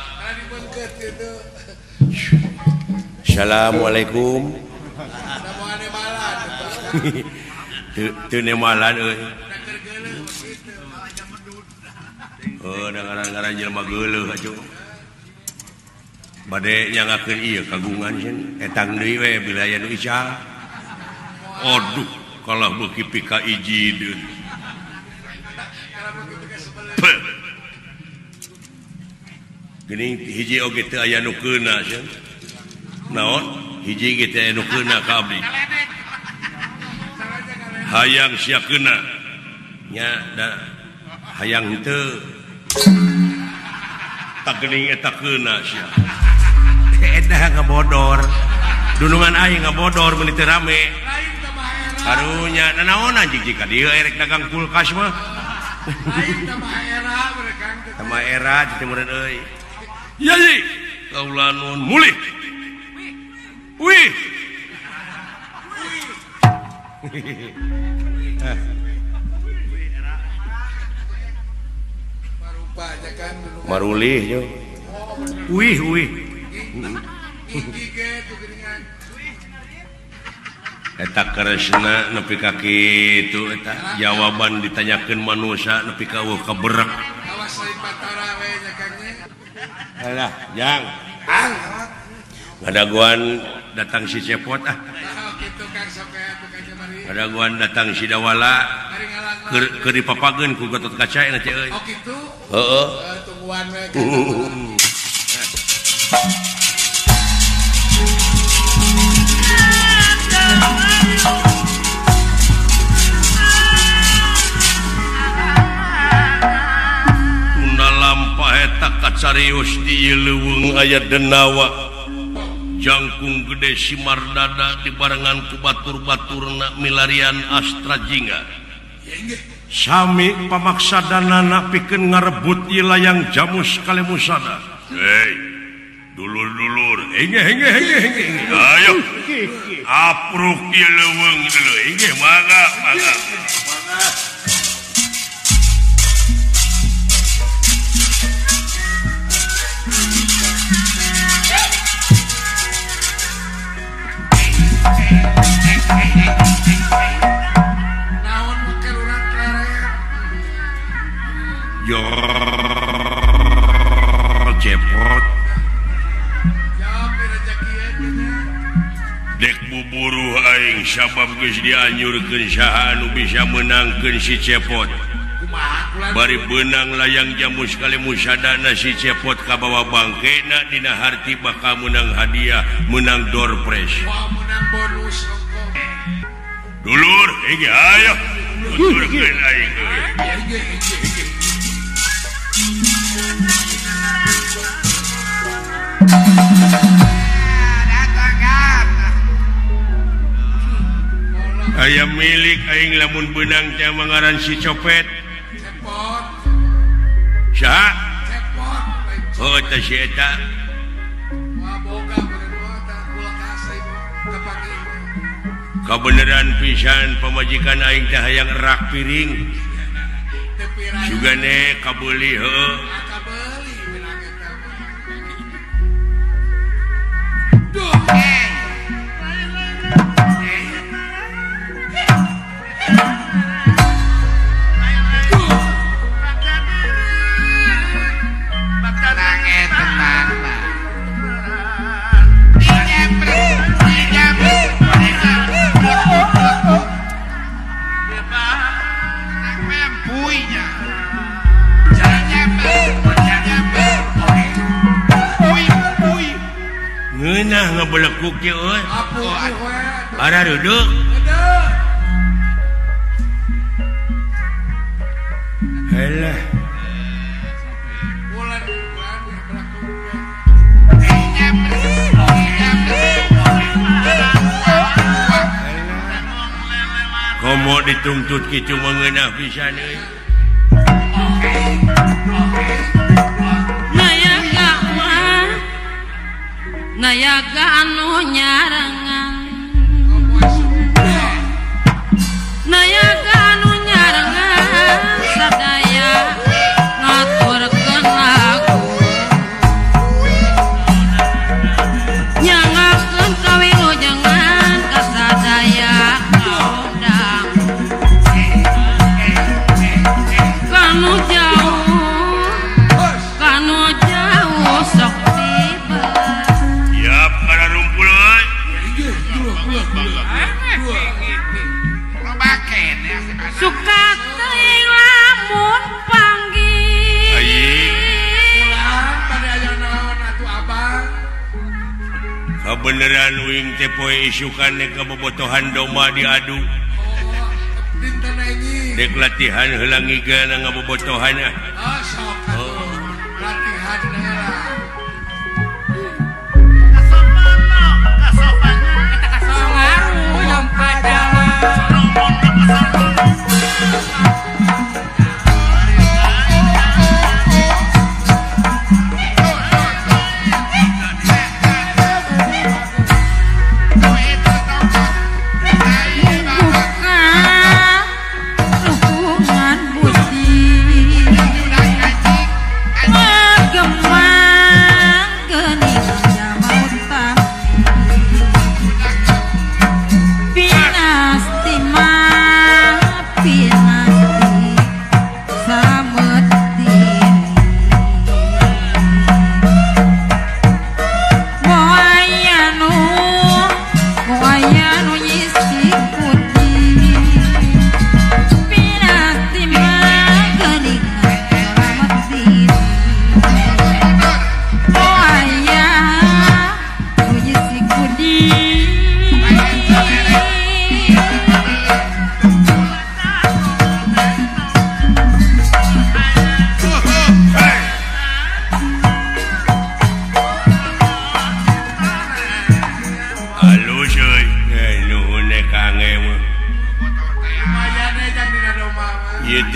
S1: Assalamualaikum. Teu nemalan euy. Heuh, da ngaran-ngaran jelema geuleuh atuh. Bade nyangakeun ieu kagungan cenah etang deui we bila aya nu ical. Aduh, kalah beuki pika ijideun. Geuning hiji oge teu aya nu keuna cenah. Naon? Hiji ge teu aya nu keuna ka abdi. Hayang sia keuna. Nya da hayang henteu. Tak geuning eta keuna sia. Edah ngabodor. Dunungan aing ngabodor meuni teu rame. Karunya nanaonan jig ka dieu erek dagang kulkas mah.
S2: Lain tambah era mereka.
S1: Tambah era teh meureun euy. Yayi, kaula nuhun mulih. Wih. Marulih yo. Wih, wih. Eta Kresna nepi ka kitu eta jawaban ditanyakeun manusia nepi ka eueuh kaberek. Alah, jang. Ngadaguan datang si Cepot ah. Ngadaguan datang si Dawala keur dipapageun ku Gatot Kaca na teh euy.
S2: Oh kitu.
S1: Heeh.
S2: Tungguan we.
S1: Tunda lampah eta kacarios di leuweung aya denawa. Jangkung gede simardada dibarengan ku batur-baturna milarian Astra Jingga. Sami pamaksadanana pikeun ngarebut ieu layang Jamus Kalemusada. Hei, dulur-dulur, inge inge inge inge. Ayo. Apruk ieu leuweung dulu. Inge mangga, mangga. Cepot dek buburu aing sabab geus dianyurkeun saha anu bisa meunangkeun si Cepot. Bari beunang layang Jamus Kalemusadana si Cepot kabawa bangkena dina harti bakal meunang hadiah, meunang door prize. Dulur, hege ayo. Tuturkeun aing. Aya milik aing lamun beunang teh mangaran si Copet.
S2: Cepot.
S1: Saha?
S2: Cepot.
S1: Oh, teh si eta.
S2: Wah, boga bener tah kulkas kapake.
S1: Kabeneran pisan pamajikan aing teh hayang rak piring. Sugane kabeuli heuh.
S2: Kabeuli beunang eta. Duh.
S1: Ngeunah ngebelekuk ye euy. Ara duduk. Helah. Komo dituntut kitu mengeunah pisan euy.
S3: Nayaga anu nyarengan, nayaga anu nyarengan sadaya ngaturkeun lagu nyangakeun kawilujengan ka sadaya kaundang kanu jauh sok tiba. Suka teuing lamun panggih.
S2: Pulang pada aya naon atuh abang.
S1: Kabeneran wing teh poe isukan ka bobotohan domba diadu.
S2: Oh, dinten anjing.
S1: Dek latihan heula ngiga ngabobotohan ah.
S2: Oh, sok atuh. Latihan heula.
S3: Buka hubungan budi.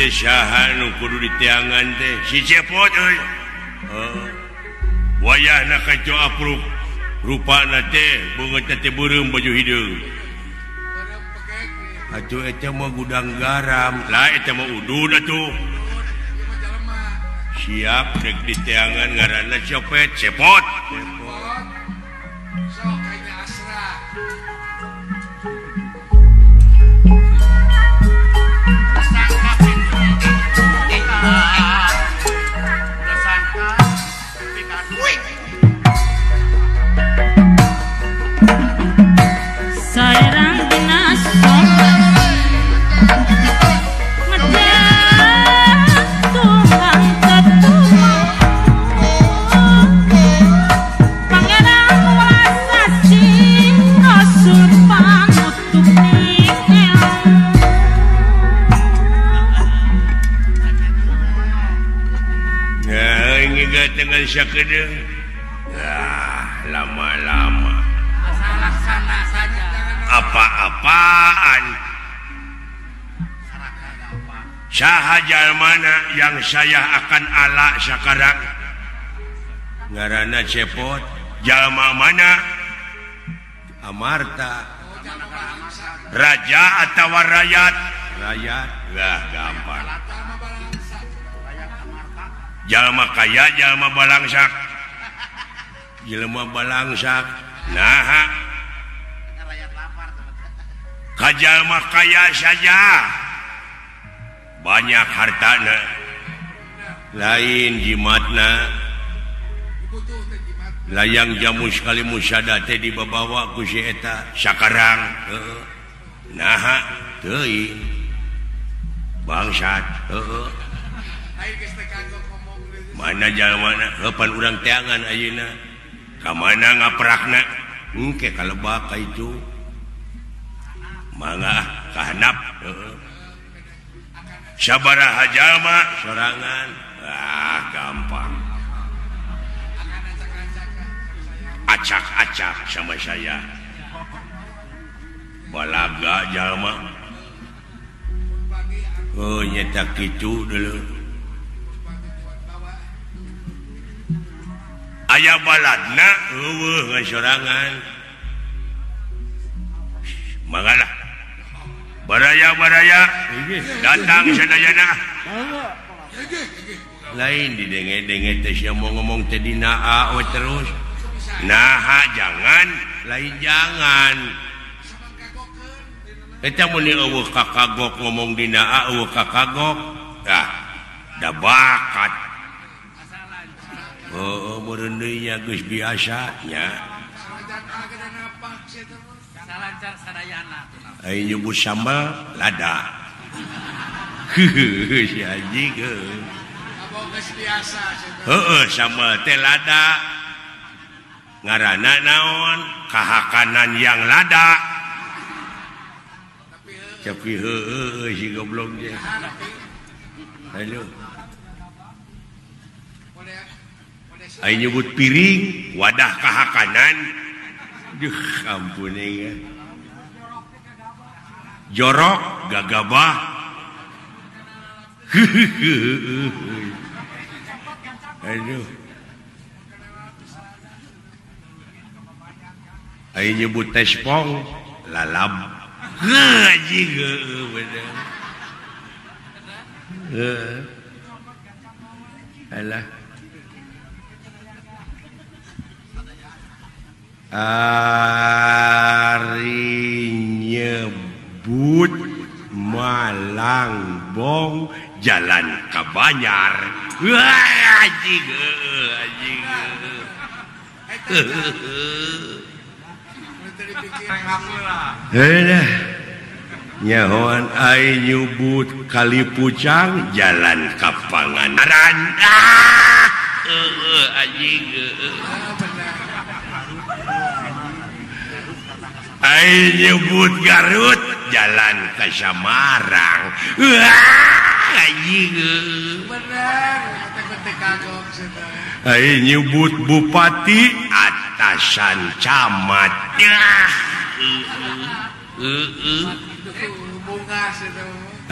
S1: teh saha nu kudu diteangan teh si Cepot euy. Heeh. Wayahna kaco apruk rupana teh beungeut teh beureum baju hideung. Atuh eta mah gudang garam. Lah eta mah udud atuh. Siap rek diteangan ngaranna copet Cepot. Cepot.
S2: Sok kayaknya asra.
S3: Sarang dina
S1: dengan sakedeung. Ah, lama-lama. Apa-apaan. Saha jalmana yang saya akan ala sekarang? Ngaranna Cepot. Jalma mana? Amarta. Raja atawa rakyat? Rakyat. Lah gampang. Jalma kaya, jalma balangsak. Jelema balangsak. Naha. Kajalma kaya saja. Banyak hartana. Lain jimatna. Layang jamu sekali musada teh dibawa ku si eta sakarang. Heeh. Naha teuing. Bangsat, heeh. Mana jalmana heupan urang teangan ayeuna. Ka mana ngaprakna? Engke kalebak ka itu. Mangga ka handap. Heeh. Sabaraha jalma sorangan. Ah, gampang. Acak-acak sama saya. Balaga jalma. Oh, nyata kitu dulu. Aya baladna eueuh ngan sorangan. Mangga lah. Baraya-baraya datang sadayana. Lain didenge-denge teh sia mau ngomong teh dina a we terus. Naha jangan, lain jangan. Eta mun eueuh kakagok ngomong dina a eueuh kakagok. Tah, da bakat. Oh, meureun deui nya geus biasa nya. Aing nyebut sambal lada. Heuheuh si anjing heuh. Heueuh sambal teh lada. Ngaranna naon? Kahakanan yang lada. Tapi heueuh si goblok teh. Halo. Aing nyebut piring wadah kahakanan. Duh ampun ya. Jorok gagabah. Aduh. Aing nyebut tespong lalab. Anjing heueuh bener. Heuh. Alah. Ari nyebut Malangbong jalan ka Banjar. Wah anjing heueuh anjing. Heuh. Nyahoan aing nyebut Kali Pucang jalan ka Pangandaran. Ah heueuh anjing heueuh. Aing nyebut Garut jalan ke Samarang. Wah, anjing.
S2: Bener, teh kagok cenah.
S1: Aing nyebut bupati atasan camat. Heeh.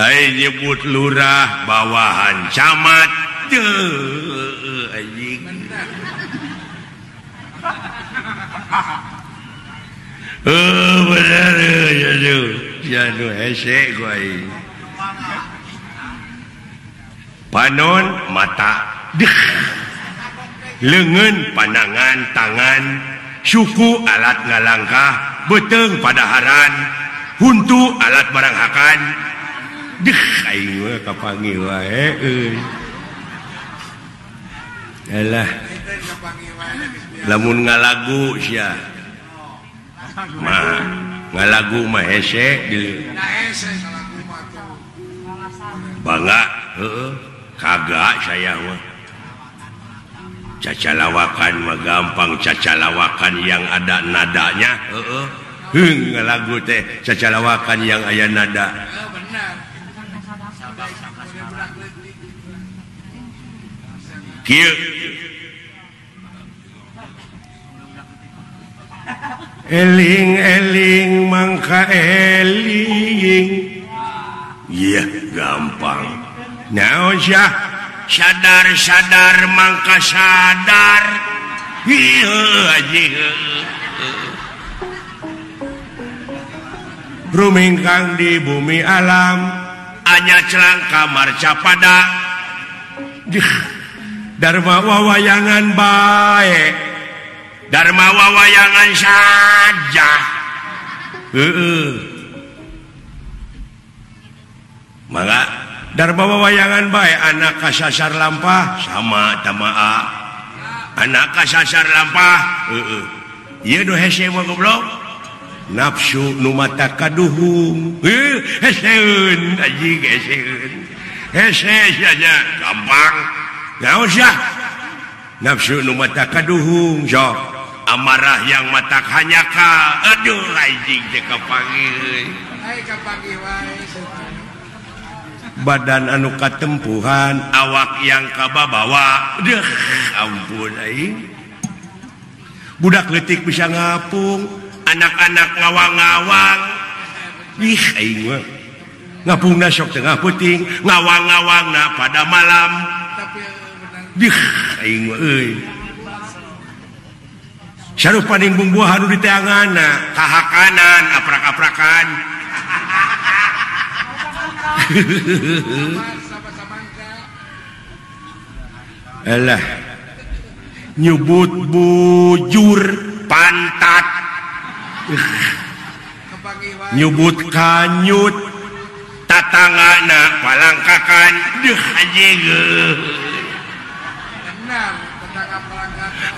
S1: Hai nyebut lurah bawahan camat. Duh, anjing. Bener ya nu hese ku aing. Panon mata, deh. Leungeun panangan tangan, suku alat ngalangkah, beuteung padaharan, huntu alat baranghakan. Deh aing mah kapanggih wae euy. Alah. Lamun ngalagu sia. Mah ngalagu mah hese deui. Bangga heeh kagak saya mah. Cacalawakan mah gampang, cacalawakan yang ada nadanya heeh. Heung ngalagu teh cacalawakan yang aya nada. Kieu eling-eling mangka eling. Iya gampang. Naon sia? Sadar-sadar mangka sadar. Ieu anjing. Rumingkang di bumi alam, anya celang kamar capada. Dharma wawayangan bae. Dharma wawayangan saja. Heeh. Mangga Dharma wawayangan bae anak kasasar lampah sama tamaa. Anak kasasar lampah heeh. Ieu nu hese mah goblok. Nafsu nu mata kaduhung. Heuh heseun anjing heseun. Hese sia nya gampang. Naon sia? Nafsu nu mata kaduhung sok. Amarah yang matak hanyaka. Aduh anjing teh kapanggih.
S2: Ai kapanggih wae.
S1: Badan anu katempuhan, awak yang kababawa. Deuh ampun aing. Budak leutik bisa ngapung, anak-anak ngawang-ngawang. Ih aing mah. Ngapungna sok tengah peuting, ngawang-ngawangna pada malam. Deuh aing mah euy. Sarupaning bumbuahan nu diteanganna, kahakanan, aprak-aprakan. Alah. Nyebut bujur pantat. Nyebut kanyut tatangana palangkakan. Deuh anjing.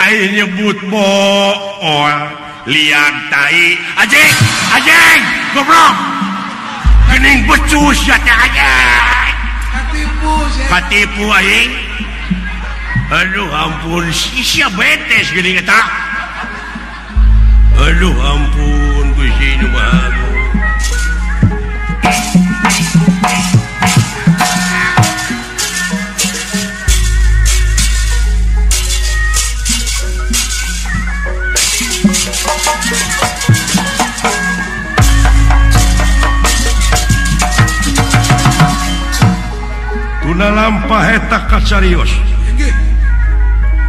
S1: Aing nyebut bool liang tai anjing anjing goblok geuning becus ya teh anjing
S2: katipu
S1: katipu aing. Aduh ampun sia betes geuning eta. Aduh ampun Gusti nu Maha Agung. Tuna lampah eta kasarios.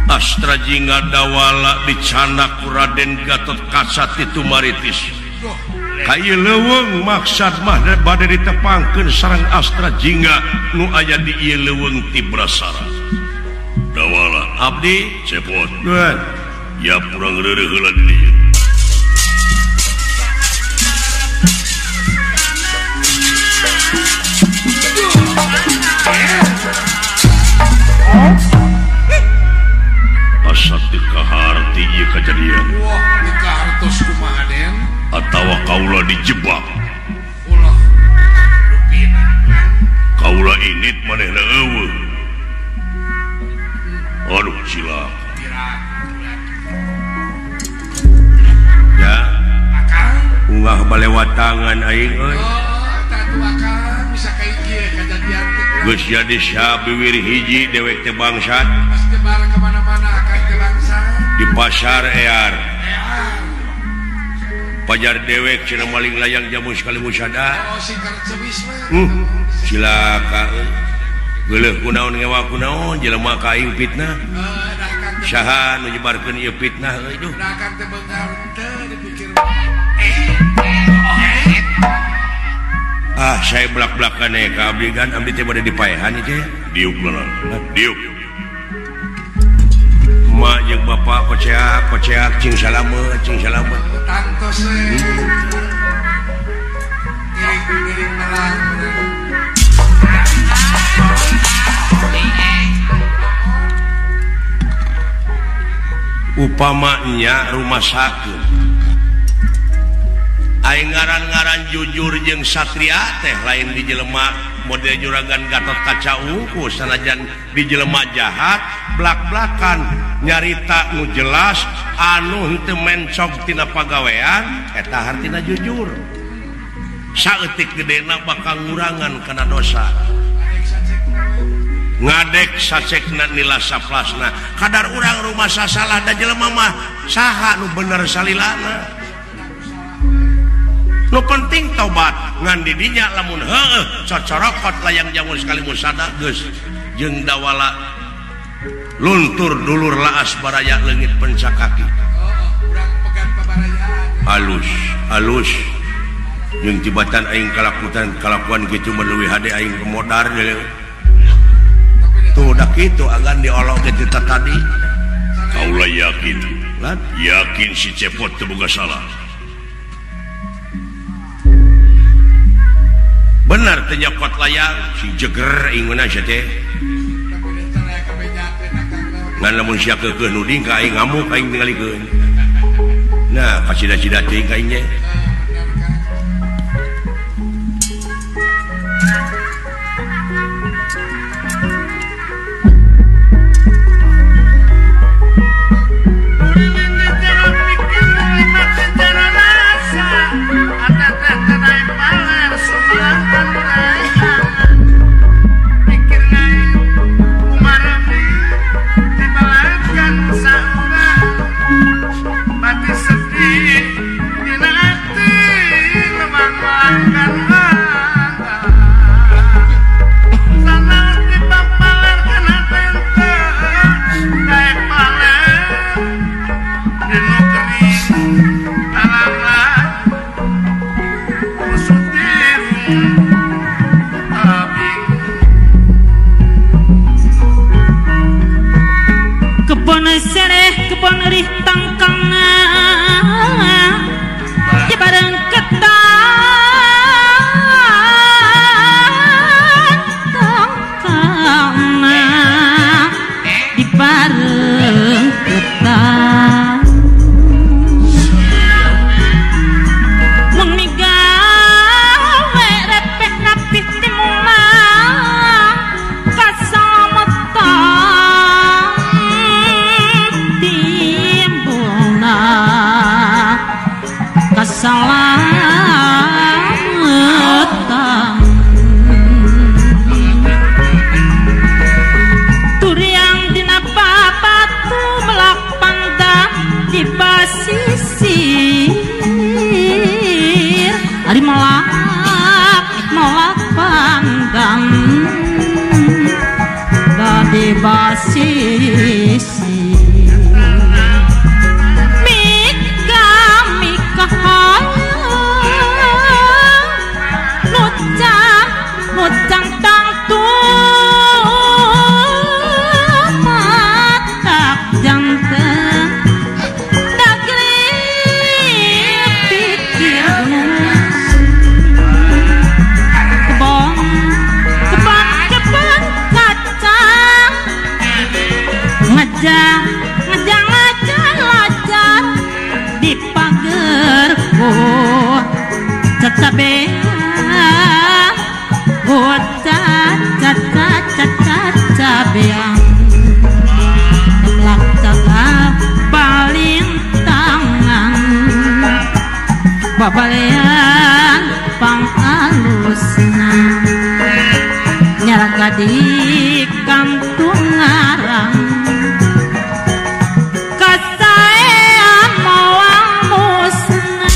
S1: Astra Jingga Dawala dicanak ku Raden Gatot Kaca Titu Maritis. Ka ieu leuweung maksad mah bade ditepangkeun sareng Astra Jingga nu aya di ieu leuweung Tibrasara. Dawala abdi cepot. Nuhun. Ya purang reureuh heula di dieu. Asa teu kaharti ieu kajadian.
S2: Wah, teu kahartos kumaha Den?
S1: Atawa kaula dijebak.
S2: Ulah. Lupina.
S1: Kaula init manehna eueuh. Aduh cilaka. Ya.
S2: Akang
S1: ungah balewatangan aing euy.
S2: Oh, tatu akang bisa ka ieu kajadian teh.
S1: Geus jadi sabiwir hiji dewek teh bangsat.
S2: Pas jebar ka mana-mana akang teh bangsat.
S1: Di pasar ear. Pajar dewek cenah maling layang jamu sekali musada.
S2: Oh, singkar cewis mah.
S1: Cilaka geuleuh kunaon ngewa kunaon jelema ka aing fitnah. Saha nu nyebarkeun ieu fitnah euy duh. Ah, saya belak-belakan ya ka abdi kan abdi teh bade dipaehan ieu teh. Diuk lah. Diuk. Mak jeung bapak koceak koceak cing salamet cing salamet.
S2: Tangtos we. Ngiring-ngiring melang.
S1: Upamanya rumah sakit aing ngaran-ngaran jujur jeung satria teh lain di jelema model juragan Gatot Kaca unggul sanajan di jelema jahat blak-blakan nyarita nu jelas anu henteu mencog tina pagawean eta hartina jujur saeutik gedena bakal ngurangan kana dosa ngadek sacekna nila saplasna kadar urang rumah sasalah da jelema mah saha nu bener salilana nu penting tobat ngan di dinya lamun heueuh cocorokot layang jamur sekali musada geus jeung dawala luntur dulur laas baraya leungit pencakaki halus halus jeung tibatan aing kalakutan kalakuan kitu mah leuwih hade aing kemodar tuh dah kitu agan diolok ke cerita tadi. Kaulah yakin, yakin si Cepot teu boga salah. Benar teh nyokot layang si jeger inguna sia teh. Ngan lamun sia keukeuh nuding ka aing ngamuk aing tingalikeun. Nah, kasida-sida teuing ka aing nya.
S3: Babalean pangalusna nyaraga di kampung ngarang kasaean moal musna.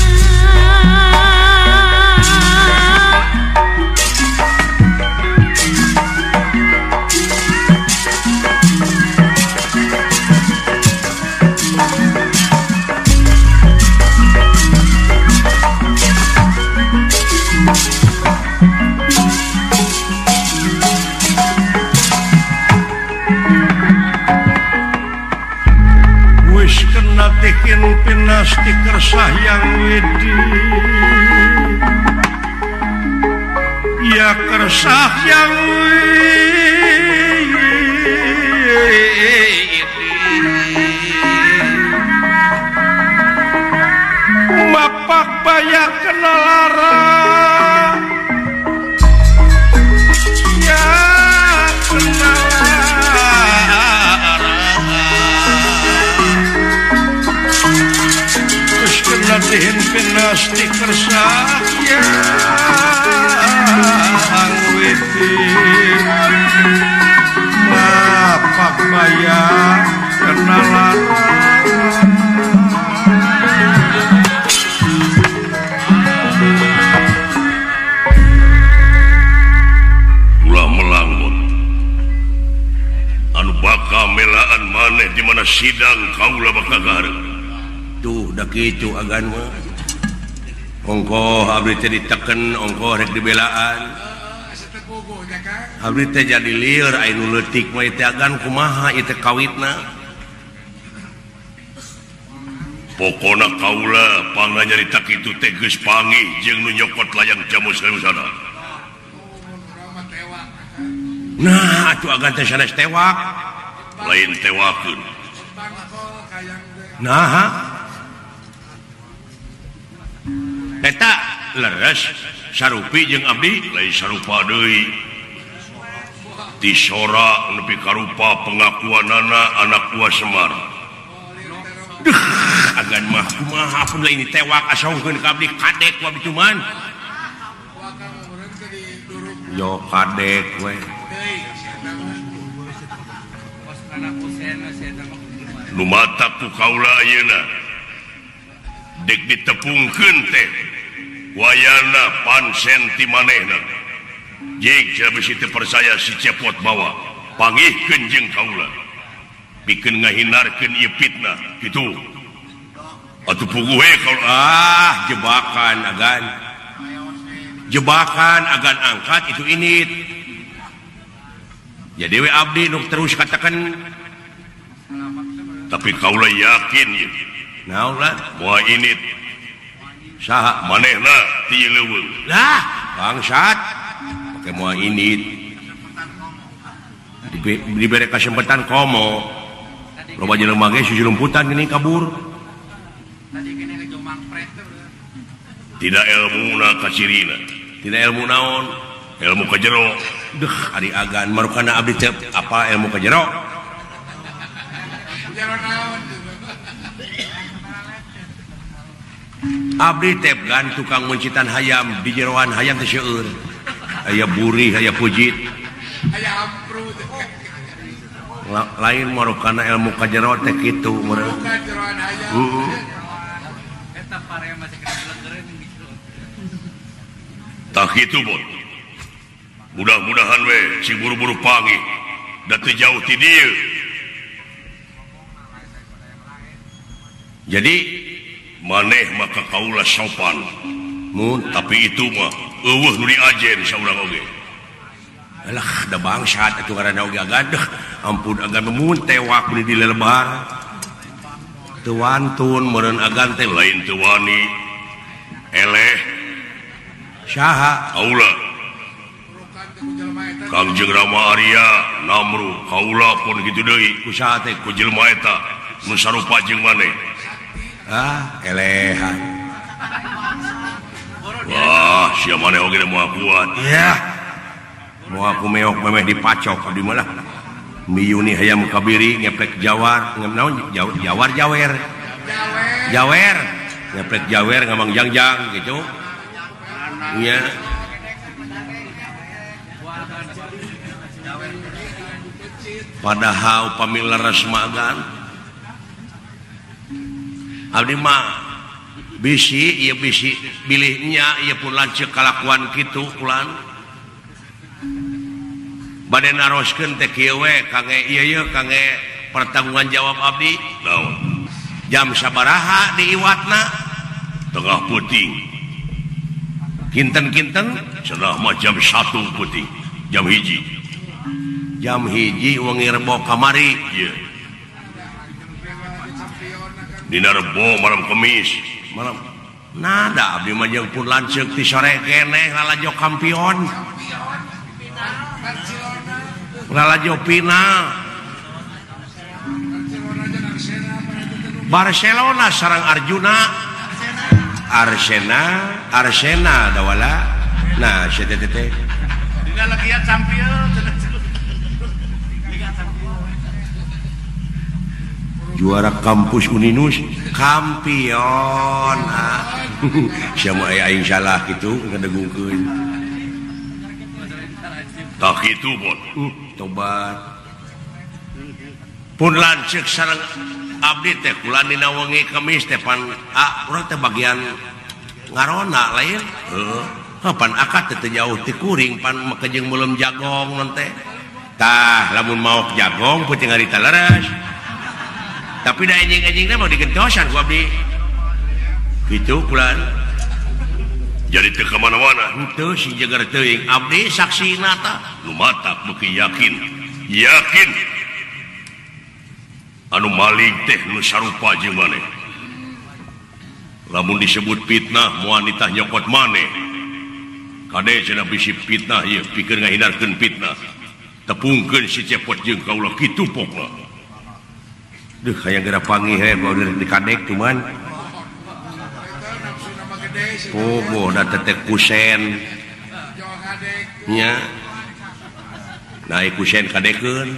S1: Geus kena tikin pinasti kersah yang widi ya kersah yang widi mapak bayak kena lara ya kena latihin pinasti kersah yang witi mapak bayak kena lara ulah melangut anu bakal melaan maneh di mana sidang kaula bakal gareup. Tuh dah kitu agan mah. Ongkoh abdi teh diteken, ongkoh rek dibelaan. Abdi teh jadi lieur aya nu leutik mah teh agan kumaha ieu teh kawitna. Pokona kaula pangna nyarita kitu teh geus panggih jeung nu nyokot layang jamus sana. Nah, atuh agan teh sanes tewak. Lain tewakeun. Nah, eta leres sarupi jeung abdi lain sarupa deui ti sora nepi ka rupa pengakuanana anak buah Semar. Duh, agan mah kumaha pun lain ditewak asongkeun ka abdi kadek ku abdi cuman. Yo kadek we. Nu matak ku kaula ayeuna dek ditepungkeun teh wayana pansen ti manehna. Jik bisi teu percaya si Cepot bawa panggihkeun jeung kaula pikeun ngahindarkeun ieu fitnah kitu. Atuh puguh we kaula ah jebakan agan. Jebakan agan angkat itu init. Jadi we abdi nu terus katakan tapi kaula yakin ieu. Naon lah moal init. Saha manehna ti leuweung. Lah, bangsat. Pake moal init. Dibere kesempatan komo. Loba jelema ge susulumputan geuning kabur. Tidak ilmuna kacirina. Tidak ilmu naon? Ilmu ka jero. Duh, ari agan marukana abdi teh apa ilmu ka jero? Abdi teh gan tukang mencitan hayam di jeroan hayam teh seueur. Aya burih, aya pujit.
S2: Aya ampru.
S1: Lain marukana ilmu ka jero teh kitu meureun. Heeh.
S2: Eta pare masih kena lengeureun gitu.
S1: Tah kitu bot. Mudah-mudahan we si buru-buru panggih da teu jauh ti dieu. Jadi maneh maka kaula sopan. Mun tapi itu mah eueuh nu diajen saurang oge. Alah da bangsat atuh ngaranna oge agadeuh. Ampun agan mun tewak di lelebar. Teu wantun meureun agan teh lain teu wani. Eleh saha kaula. Kangjeng Rama Arya Namru kaula pun kitu deui ku saha teh ku jelema eta nu sarupa jeung maneh. Ah, elehan. Wah, sia maneh oge moal kuat. Iya. Moal ku meok memeh dipacok abdi mah lah. Miyuni hayam kabiri ngeplek jawar, naon jawar jawer. Jawer. Ngeplek jawer ngamang jangjang gitu. Iya. Padahal upami leres mah agan. Abdi mah bisi ieu bisi bilihnya ieu pun lanceuk kalakuan kitu ulan. Bade naroskeun teh kieu we kangge ieu ieu kangge pertanggungan jawab abdi. Naon? Jam sabaraha diiwatna? Tengah peuting. Kinten-kinten cenah mah jam 1 peuting, jam 1. Jam 1 wengi rebo kamari. Ieu. Dina Rebo malam Kemis malam nada abdi mah jeung pun lanceuk ti sore keneh lalajo kampion lalajo final Barcelona sareng Arjuna Arsena Arsena dawala nah sia teh teh
S2: dina Liga Champion
S1: juara kampus Uninus kampion siapa aing salah gitu ngedegungkeun tak kitu bon tobat pun lanceuk sareng abdi teh kula dina wengi Kemis teh pan urang teh bagian ngarona lain heuh pan akad teh jauh ti kuring pan make jeung meuleum jagong non teh tah lamun maok jagong peuting harita leres tapi da enjing-enjingna mau digentosan ku abdi kitu kulan jadi teu ka mana-mana henteu si jeger teuing abdi saksina tah nu matak beuki yakin yakin anu maling teh nu sarupa jeung maneh lamun disebut fitnah moal nitah nyokot maneh kade cenah bisi fitnah ieu pikeun ngahindarkeun fitnah tepungkeun si Cepot jeung kaula kitu pokna. Duh, hayang geura panggih he bau di kadek cuman. Oh, boh da teteh kusen. Nya. Naik kusen kadekeun.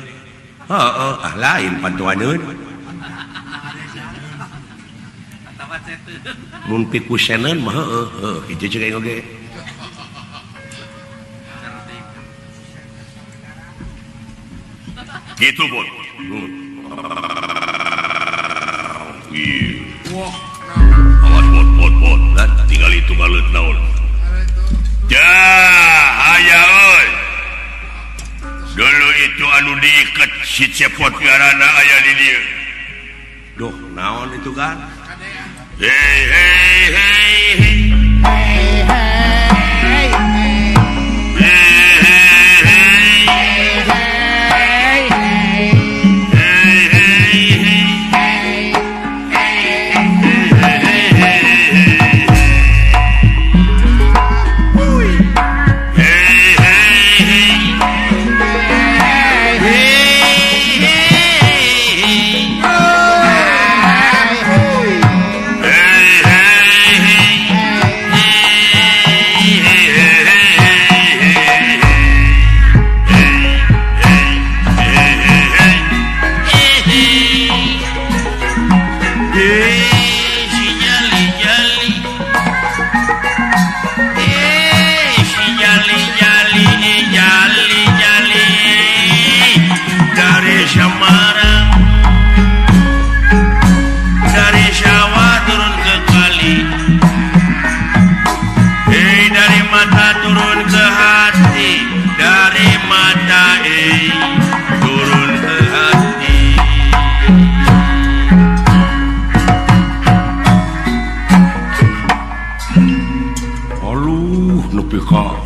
S1: Heeh, ah lain pantuaneun. Mun pikuseneun mah heueuh, heuh kitu ceuk aing oge. Gitu, Bon. Awas bot bot bot nah, tinggal itu balut naon dah aya euy dulu itu anu diiket si Cepot ngaranna aya di dieu duh naon itu kan hey hey hey hey hey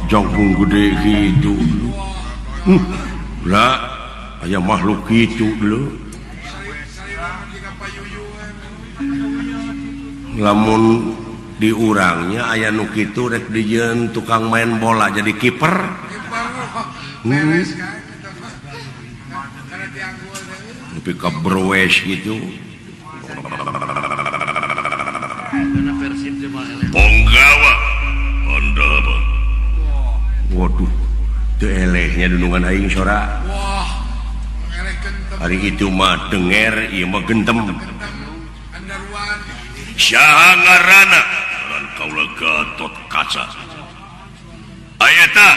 S1: jangkung gede gitu lah aya makhluk gitu dulu lamun diurangnya aya nu kitu rek dijieun tukang main bola jadi kiper nepi ka browes gitu ponggawa anda waduh teu elehnya dunungan aing sora.
S2: Wah,
S1: hari itu mah denger ieu mah gentem. Saha ngaranna? Ngaran kaula Gatot Kaca. Aya ta?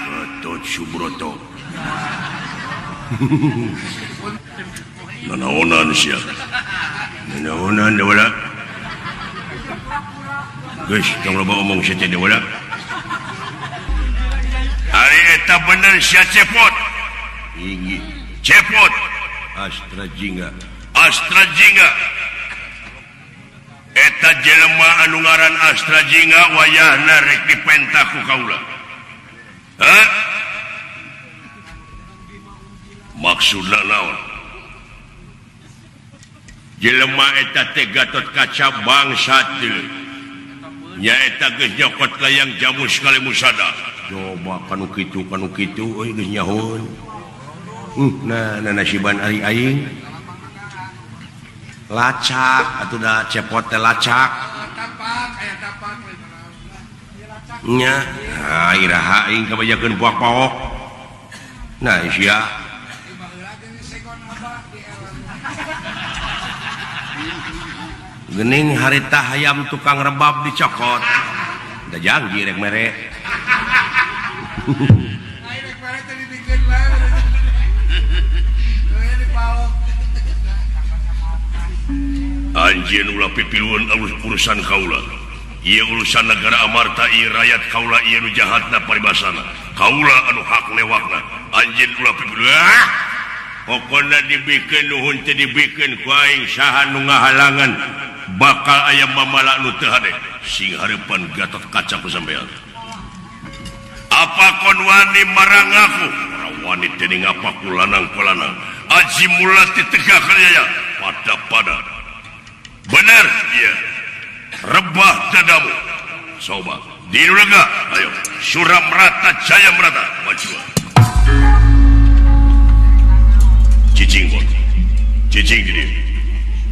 S1: Gatot Subroto. Nanaonan sia. Nanaonan dewa. Geus tong loba omong sia teh dewa. Ari eta bener sia Cepot. Inggih. Cepot. Astra Jingga. Astra Jingga. Eta jelema anu ngaran Astra Jingga wayahna rek dipentah ku kaula. Hah? Maksudna naon? Jelema eta teh Gatot Kaca bangsat teu. Nyaeta geus nyokot layang jamus kali musada. Coba kanu kitu euy geus nyahoeun. Nah nasiban ari aing. Lacak atuh da cepot teh lacak. Nya, nah iraha aing kabajakeun puak paok. Nah sia. Gening harita hayam tukang rebab dicokot. Da janggi rek mere. Anjeun ulah pipiluan urusan kaula. Ieu urusan negara Amarta, ieu rakyat kaula, ieu nu jahatna paribasana. Kaula anu hak lewakna. Anjeun ulah pipiluan. Pokona dibikeun nuhun teu dibikeun ku aing saha nu ngahalangan bakal aya mamala nu teu hade. Sing hareupan Gatot Kaca ku sampean. Apa kon wani marang aku? Ora wani dening apa ku lanang ku lanang. Aji mula ditegakkeun ya pada-pada. Benar, iya. Rebah dadamu. Coba diulega. Ayo, Suramrata Jaya Merata maju. Cicing kon. Cicing di dieu.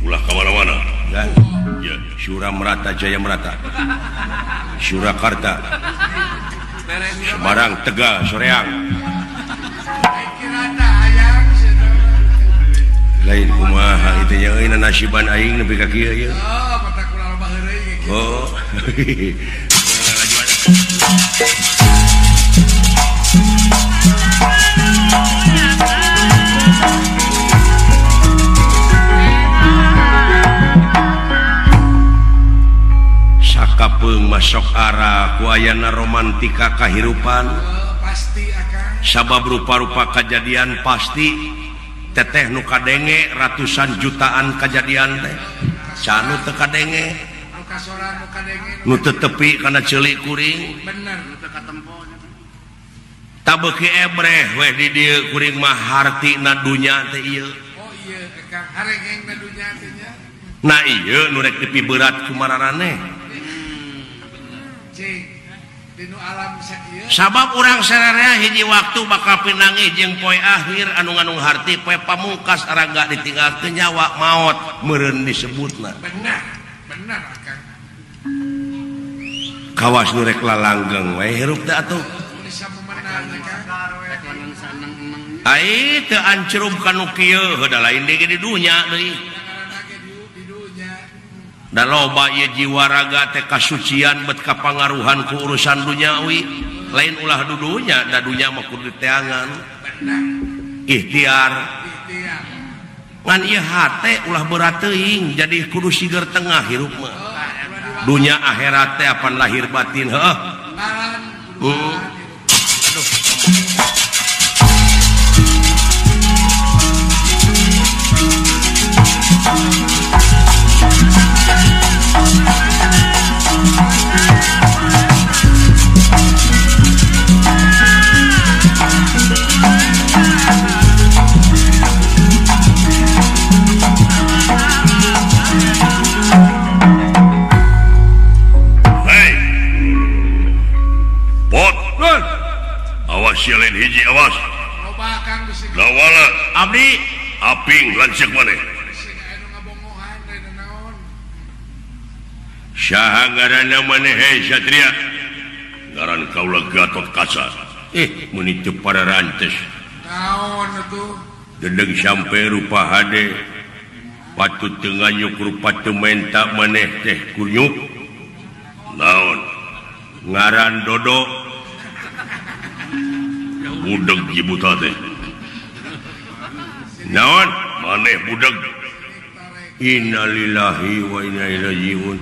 S1: Ulah ka mana-mana. Ya, Suramrata Jaya Merata. Surakarta. Semarang, Tegal, Soreang. Lain kumaha itu nya euy nasiban aing nepi ka kieu ieu.
S2: Oh, mata kula loba heureuy ge.
S1: Oh. Sakapeung masok ara ku ayana romantika kahirupan.
S2: Pasti akang.
S1: Sabab rupa-rupa kajadian pasti teteh nu kadenge ratusan jutaan kajadian teh canu teu kadenge nu teu tepi kana ceuli kuring
S2: bener nu teu katempo
S1: tabeuki ebreh weh di dieu kuring mah hartina dunya teh ieu.
S2: Oh ieu Kang harengeng na dunya teh nya.
S1: Nah ieu nu rek dipiberat ku mararaneh.
S2: Cing dinu alam sakieu
S1: sabab urang sararea hiji waktu bakal pinangih jeung poe akhir anu nganung harti poe pamungkas araga ditinggalkeun nyawa maot meureun disebutna.
S2: Benar, benar Akang.
S1: Kawas nu rek lalanggeng we hirup teh atuh. Ai teu ancrub kanu kieu heuda lain deui di dunya deui. Da loba ieu jiwa raga teh kasucian bet kapangaruhan ku urusan dunyawi lain ulah dudunya da dunya mah kudu diteangan. Ikhtiar ngan ieu hate ulah berat teuing jadi kudu siger tengah hirup mah. Dunya akhirat teh apan lahir batin heuh. Aduh. Lain hiji awas. Lawala abdi aping lanceuk maneh. Saha ngaranna maneh hei Satria? Ngaran kaula Gatot Kaca. Meuni teu pararantes.
S2: Naon atuh?
S1: Dedeg sampe rupa hade. Patut teu nganyuk rupa teu menta maneh teh kunyuk. Naon? Ngaran Dodo. Budeg ibu teh. Naon? Maneh budeg. Innalillahi wa inna ilaihi rajiun.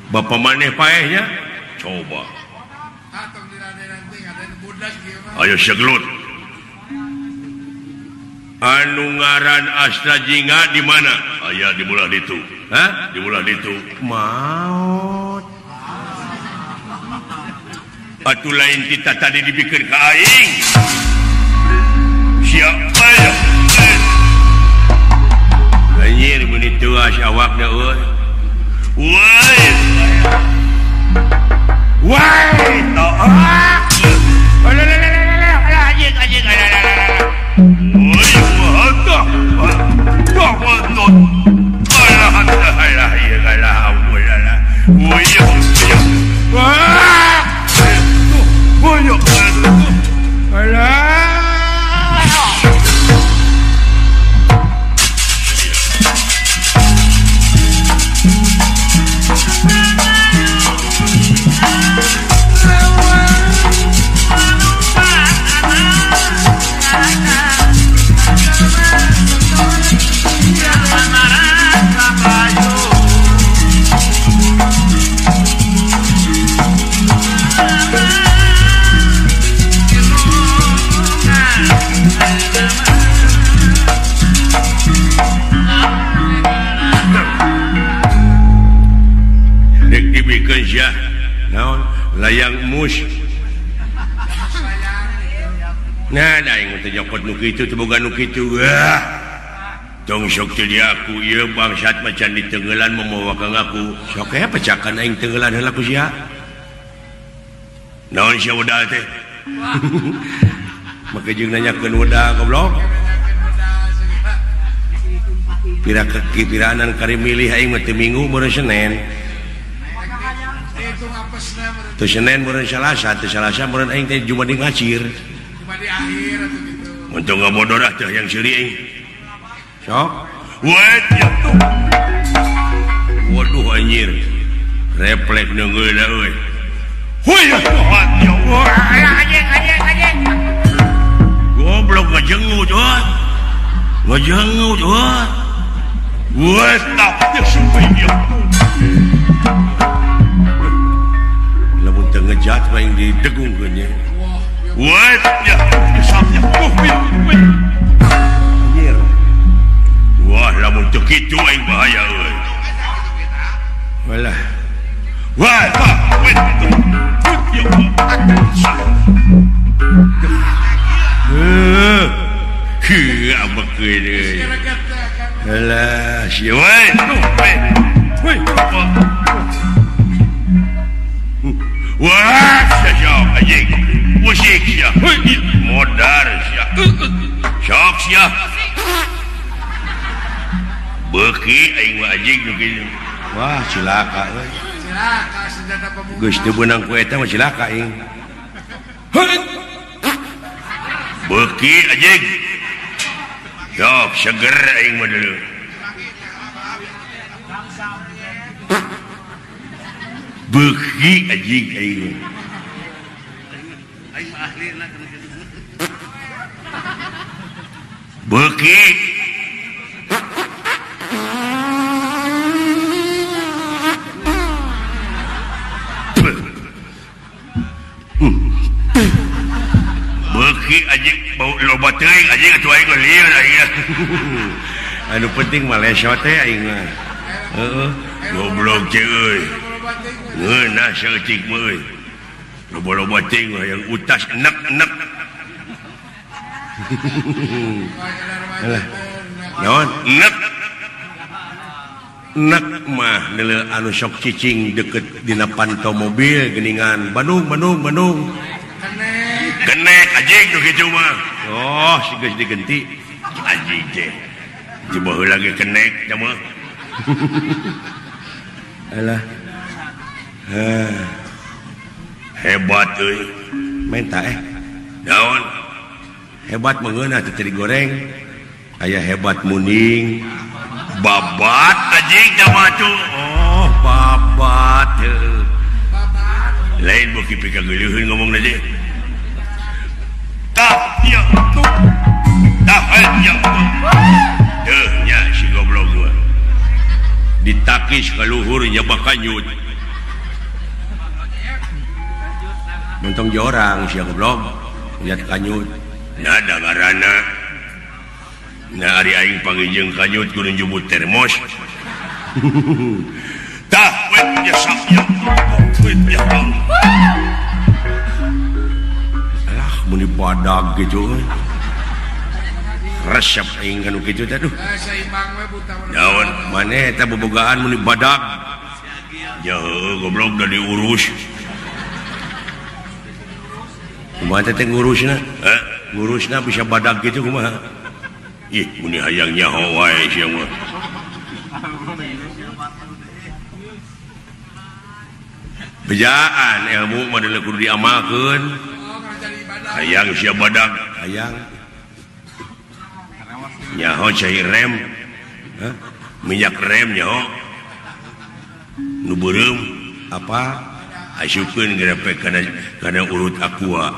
S1: Bapak maneh paehnya? Coba. Ayo segelut. Anu ngaran Astra Jingga di mana? Aya di belah ditu. Hah? Di belah ditu. Maot. Atuh lain kita tadi dipikir ka aing. Siapa ya? Anjir meuni teuas awakna euy. Woi. Woi, toak. Anjing anjing. Woi, wah, layang mus. Nah, aing teh nyokot nu kitu teu boga nu kitu. Wah. Tong sok teu diaku ieu bangsat macan ditenggelan mamawa ka ngaku. Sok aya pecakan aing tenggelan heula ku sia. Naon sia wedal teh? Make jeung nanyakeun wedal goblok. Pira kekipiranan kari milih aing mah teu minggu meureun Senen. Teu Senen meureun Salasa, teu Salasa meureun aing teh Jumat di ngacir.
S2: Jumat di akhir atuh kitu.
S1: Mun teu ngabodor ah teh yang seuri aing. Sok. Wet ya tuh. Waduh anjir. Refleks neungeuna euy. Huy ya
S2: anjing anjing anjing.
S1: Goblok ngajengut euy. Ngajengut euy. Wet tak sampai dia. Lamun teu ngejat mah didegungkeun nya. Wet ya samnya. Anjir. Wah, lamun teu kitu aing bahaya euy. Walah. Wah, wet. Heuh, abekeun euy. Alah, sia we. Woi. Wah, sia anjing. Musik sia. Modar sia. Sok sia. Beuki aing mah anjing nu kitu. Wah, cilaka euy.
S2: Cilaka senjata pemukul.
S1: Geus teu beunang ku eta mah cilaka aing. Beuki anjing. Sok seger aing mah dulu. Beuki anjing aing.
S2: Aing mah ahlina kana kitu.
S1: Beuki. Beuki anjing bau loba teuing anjing atuh aing lieur aing. Anu penting mah leso teh aing mah. Heeh, goblok teh euy. Ngeunah saeutik mah euy. Loba-loba teuing yang utas enek-enek. Alah. Naon? Enek. Enek mah neuleuh anu sok cicing deket dina panto mobil geuningan Bandung Bandung Bandung. Kenek anjing nu kitu mah. Oh, si geus digenti anjing teh. Coba heula ge kenek teh mah. Alah. Hebat euy. Menta Naon? Hebat mengeunah teh teu digoreng. Aya hebat muning. Babat anjing teh mah tuh. Oh, babat heuh.
S2: Babat.
S1: Lain beuki pikageuleuheun ngomongna teh. Tah ya tuh. Tah ya tuh. Deuh nya si goblok gua. Ditakis ka luhur nya bakanyut. Montong jorang sia goblok. Lihat kanyut. Nah da ngaranna. Nah ari aing panggih kanyut kudu njubut termos. Tah wet ya sak ya. Wet ya. Alah meni badag gitu. Resep aing kanu kitu teh duh. Daun maneh eta bobogaan mun badak. Ya goblok da diurus. Kumaha teh ngurusna? Heh, ngurusna bisa badak gitu kumaha? Ih, mun hayang nyaho wae sia mah. Bejaan ilmu mah kudu diamalkeun. Hayang sia badak, hayang. Nyaho cai rem. Hah? Minyak rem nyaho. Nu beureum apa? Asupkeun grepek kana urut aqua.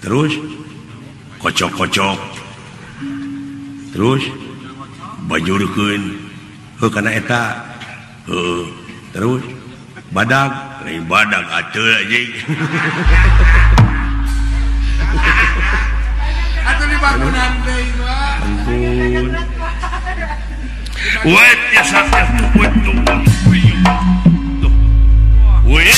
S1: Terus kocok-kocok. Terus bajurkeun heuh kana eta. Heuh, terus badak, lain badak atuh anjing.
S2: Atuh di bangunan deui mah.
S1: Ampun. Wet ya satu wet tuh. Wih, hoi,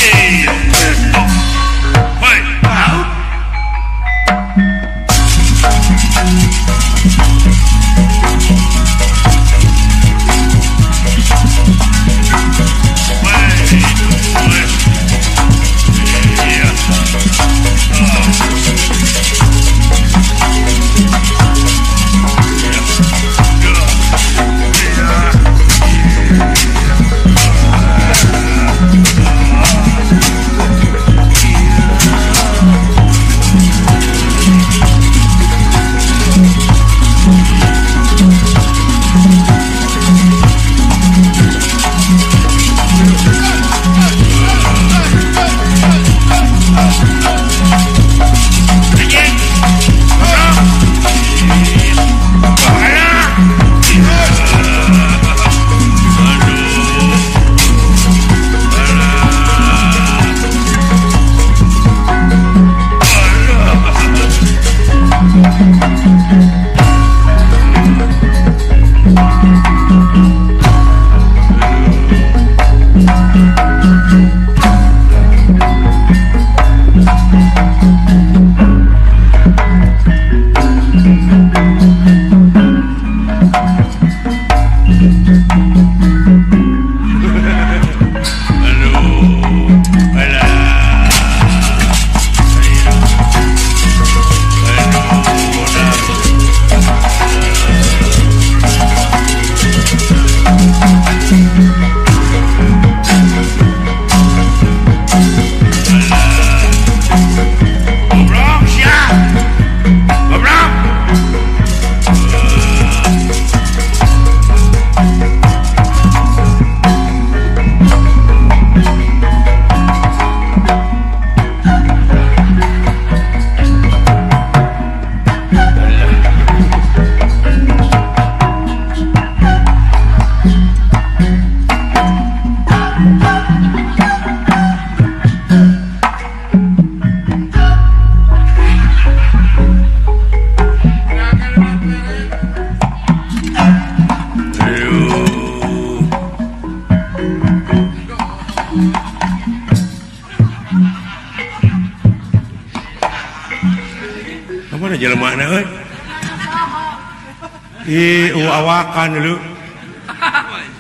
S1: awakan dulu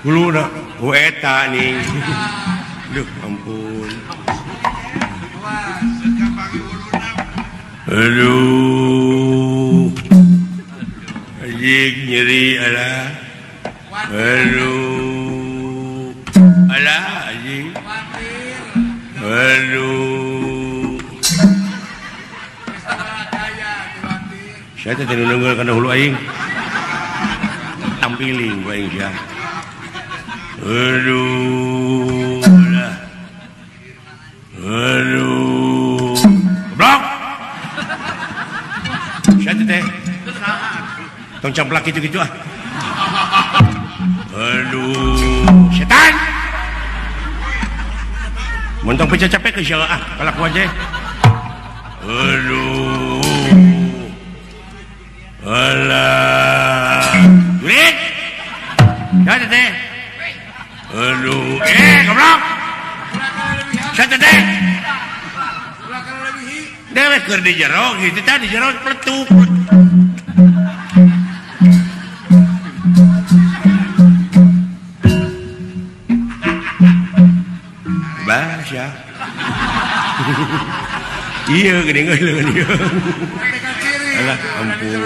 S1: hulu na eta nih. Duh ampun. Aduh. Anjing nyeri alah. Aduh. Alah anjing. Aduh. Saya teh nunggu kana hulu aing. Tampiling aing sia. Aduh. Alah. Aduh. Goblok. Saya teh. Tong camplak gitu-gitu ah. Aduh, setan. Montong pecah capek ke sia ah, kalakuan teh. Aduh. Alah. Duit. Ya teh. Aduh, goblok. Saya teh. Dewek keur di jero gitu tah di jero pletuk. batuk. Bahasa. Iya geuning euy leungeun ieu. Alah ampun.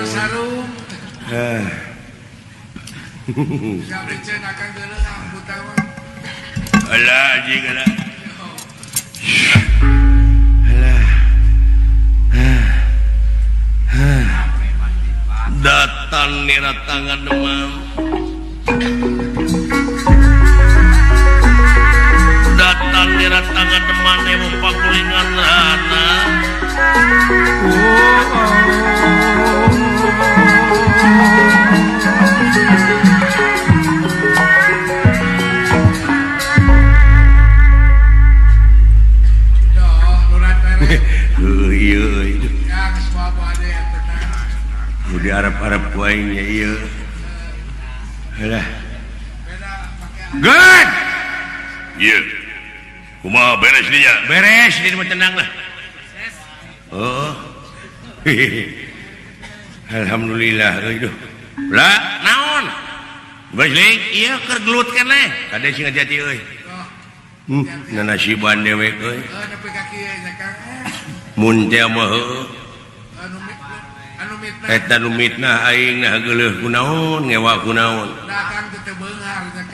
S1: Alah anjing alah. Alah. Datang niratangan demam. Datang niratangan demam emang pakulingan rana. Di Arab-Arab kuaingnya iya. Alah. Good. Iya. Kumaha beres dinya? Beres, di mah tenang lah. Oh. Alhamdulillah euy. Lah, naon? Beres ling, ieu keur gelut keneh. Kade sing hati-hati euy. Nanasiban dewek euy. Mun teh mah heueuh. Eta nu mitnah aing nah geuleuh kunaon ngewa kunaon.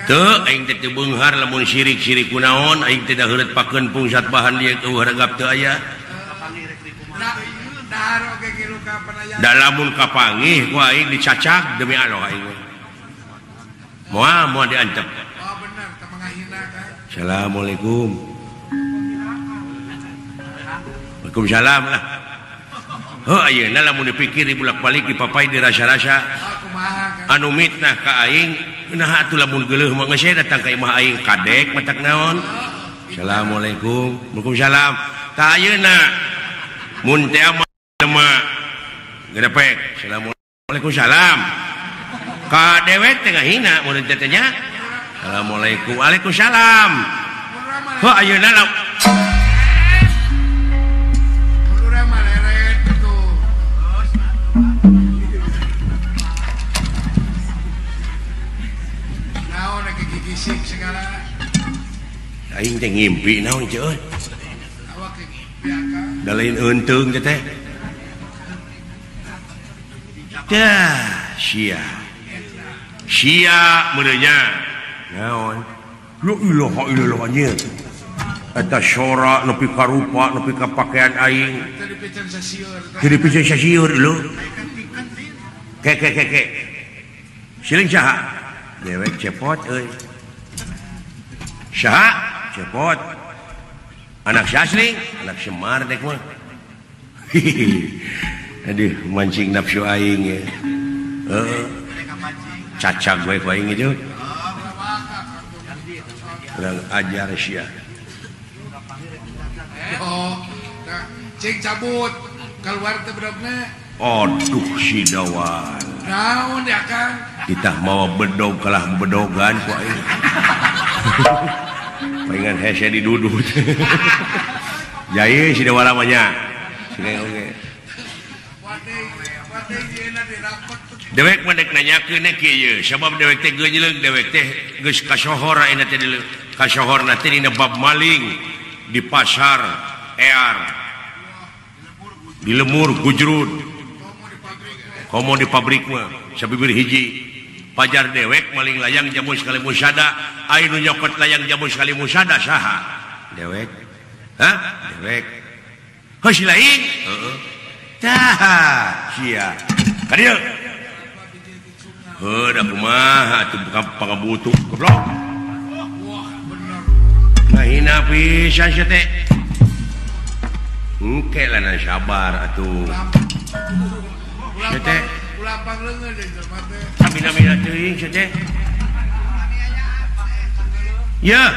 S1: Teu aing teh teu beunghar lamun sirik-sirik kunaon aing teh daheureut pakeun pungsat bahan dieu teu regap teu aya. Da lamun kapanggih ku aing dicacag demi Allah aing. Moal moal diantep. Assalamualaikum. Waalaikumsalam lah. Heuh ayeuna lamun dipikir dibulak-balik dipapai dirasa-rasa anu mitnah ka aing nah atuh lamun geuleuh mah geus datang ka imah aing kadek matak naon. Assalamualaikum. Waalaikumsalam. Tah ayeuna mun teh mah gedepek. Assalamualaikum salam. Ka dewek teh ngahina mun teh teh nya. Assalamualaikum. Waalaikumsalam. Heuh ayeuna aing teh ngimpi naon ceu euy. Da lain eunteung teh teh. Dah sia. Sia meureunya. Naon? La ilaha illallah anjeun. Eta sora nepi ka rupa nepi ka pakaian aing. Teu dipiceun sasieur lho. Ke ke ke ke. Siling saha? Dewek cepot euy. Saha? Cepot. Anak Sasling, anak Semar dek mah. Aduh, mancing nafsu aing ya. Heeh. Cacag we ku aing itu. Urang ajar sia.
S2: Oh, cing cabut keluar teh bedogna.
S1: Aduh si dawan.
S2: Naon ya Kang?
S1: Kita mawa bedog kalah bedogan ku aing. Palingan hese didudut. Jai si dawala mah nya. Oge. Dewek mah dek nanyakeun kieu, sabab dewek teh geunyeung dewek teh geus kasohor ayeuna teh kasohorna teh dina bab maling di pasar ear. Di lemur gujrud. Komo di pabrik mah sabibir hiji. Pajar dewek maling layang jamu sekali musada, ai nu nyokot layang jamu sekali musada saha? Dewek. Hah? Dewek. Heuh si lain? Heeh. Tah, sia. Ka dieu. Heuh da kumaha atuh pangabutuh goblok.
S2: Wah, bener.
S1: Ngahina pisan sia teh. Engke lah sabar atuh. Sia teh
S2: lapang leungeun deui jelema teh.
S1: Amina-mina teuing sia teh. Ya.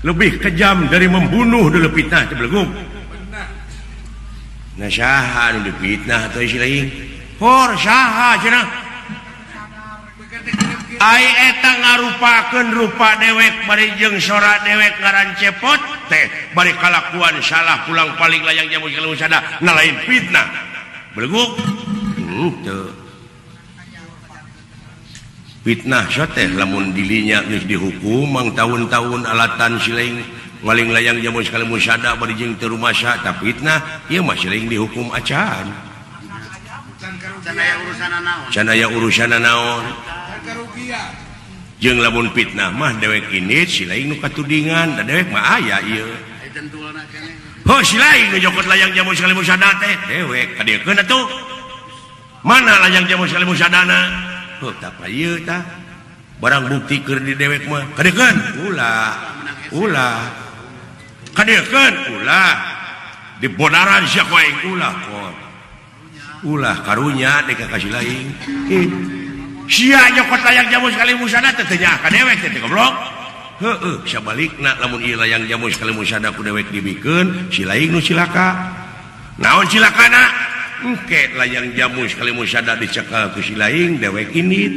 S1: Lebih kejam dari membunuh dulu fitnah teh belegug.
S2: Benar.
S1: Nah saha nu dipitnah teh si lain? Hor saha cenah? Ai eta ngarupakeun rupa dewek bari jeung sora dewek ngaran cepot teh bari kalakuan salah pulang paling layang jamu sekali sada nah lain fitnah. Beleguk. Teu. Fitnah teh lamun dilinya geus dihukum mang tahun-tahun alatan silaing maling layang jamu sekali musada bari jeung teu rumasa tah fitnah ieu mah silaing dihukum acan. Can aya urusanna naon. Jeung lamun fitnah mah dewek ini silaing nu katudingan da dewek mah aya ieu. Heuh silaing nu jokot layang jamu sekali musada teh dewek kadiekeun atuh. Mana layang jamu sekali musadana? Heuh tah ieu tah barang bukti keur di dewek mah kadiekeun ulah ulah kadiekeun ulah di bodaran sia ku aing ulah kon ulah karunya dek ka silaing sia nyokot layang jamu sekali musada teh teu nyaah ka dewek teh goblok heueuh sabalikna lamun ieu layang jamu sekali musada ku dewek dibikeun silaing nu cilaka naon cilakana engke layang jamu sekali musada dicekal ku silaing dewek indit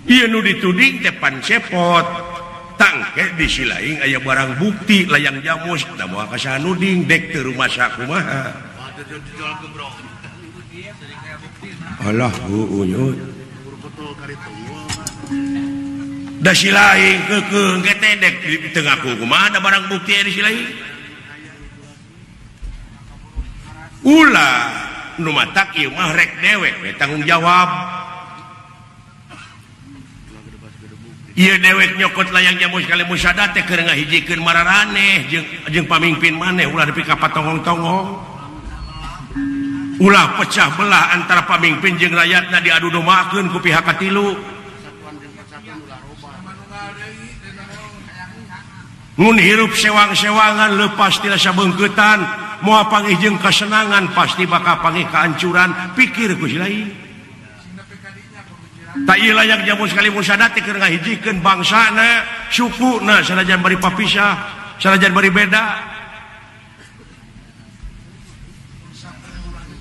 S1: ieu nu dituding teh pan cepot tangke di silaing aya barang bukti layang jamus da moal ka saha nuding dek teu rumasa kumaha. Alah heueuh da silaing keukeuh engke teh dek teu ngaku kumaha da barang bukti di silaing. Ulah nu matak ieu mah rek dewek we tanggung jawab. Ieu dewek nyokot layang jamu sekali musada teh keur ngahijikeun mararaneh jeung pamimpin maneh ulah nepi ka patongong-tongong. Ulah pecah belah antara pamimpin jeung rakyatna diadu dombakeun ku pihak katilu. Mun hirup sewang-sewangan leupas ti rasa beungkeutan, moal panggih jeung kasenangan pasti bakal panggih kehancuran pikir ku silaing. Tak ieu layang jamu sekali musada teh keur ngahijikeun bangsana, sukuna sanajan bari papisah, sanajan bari beda.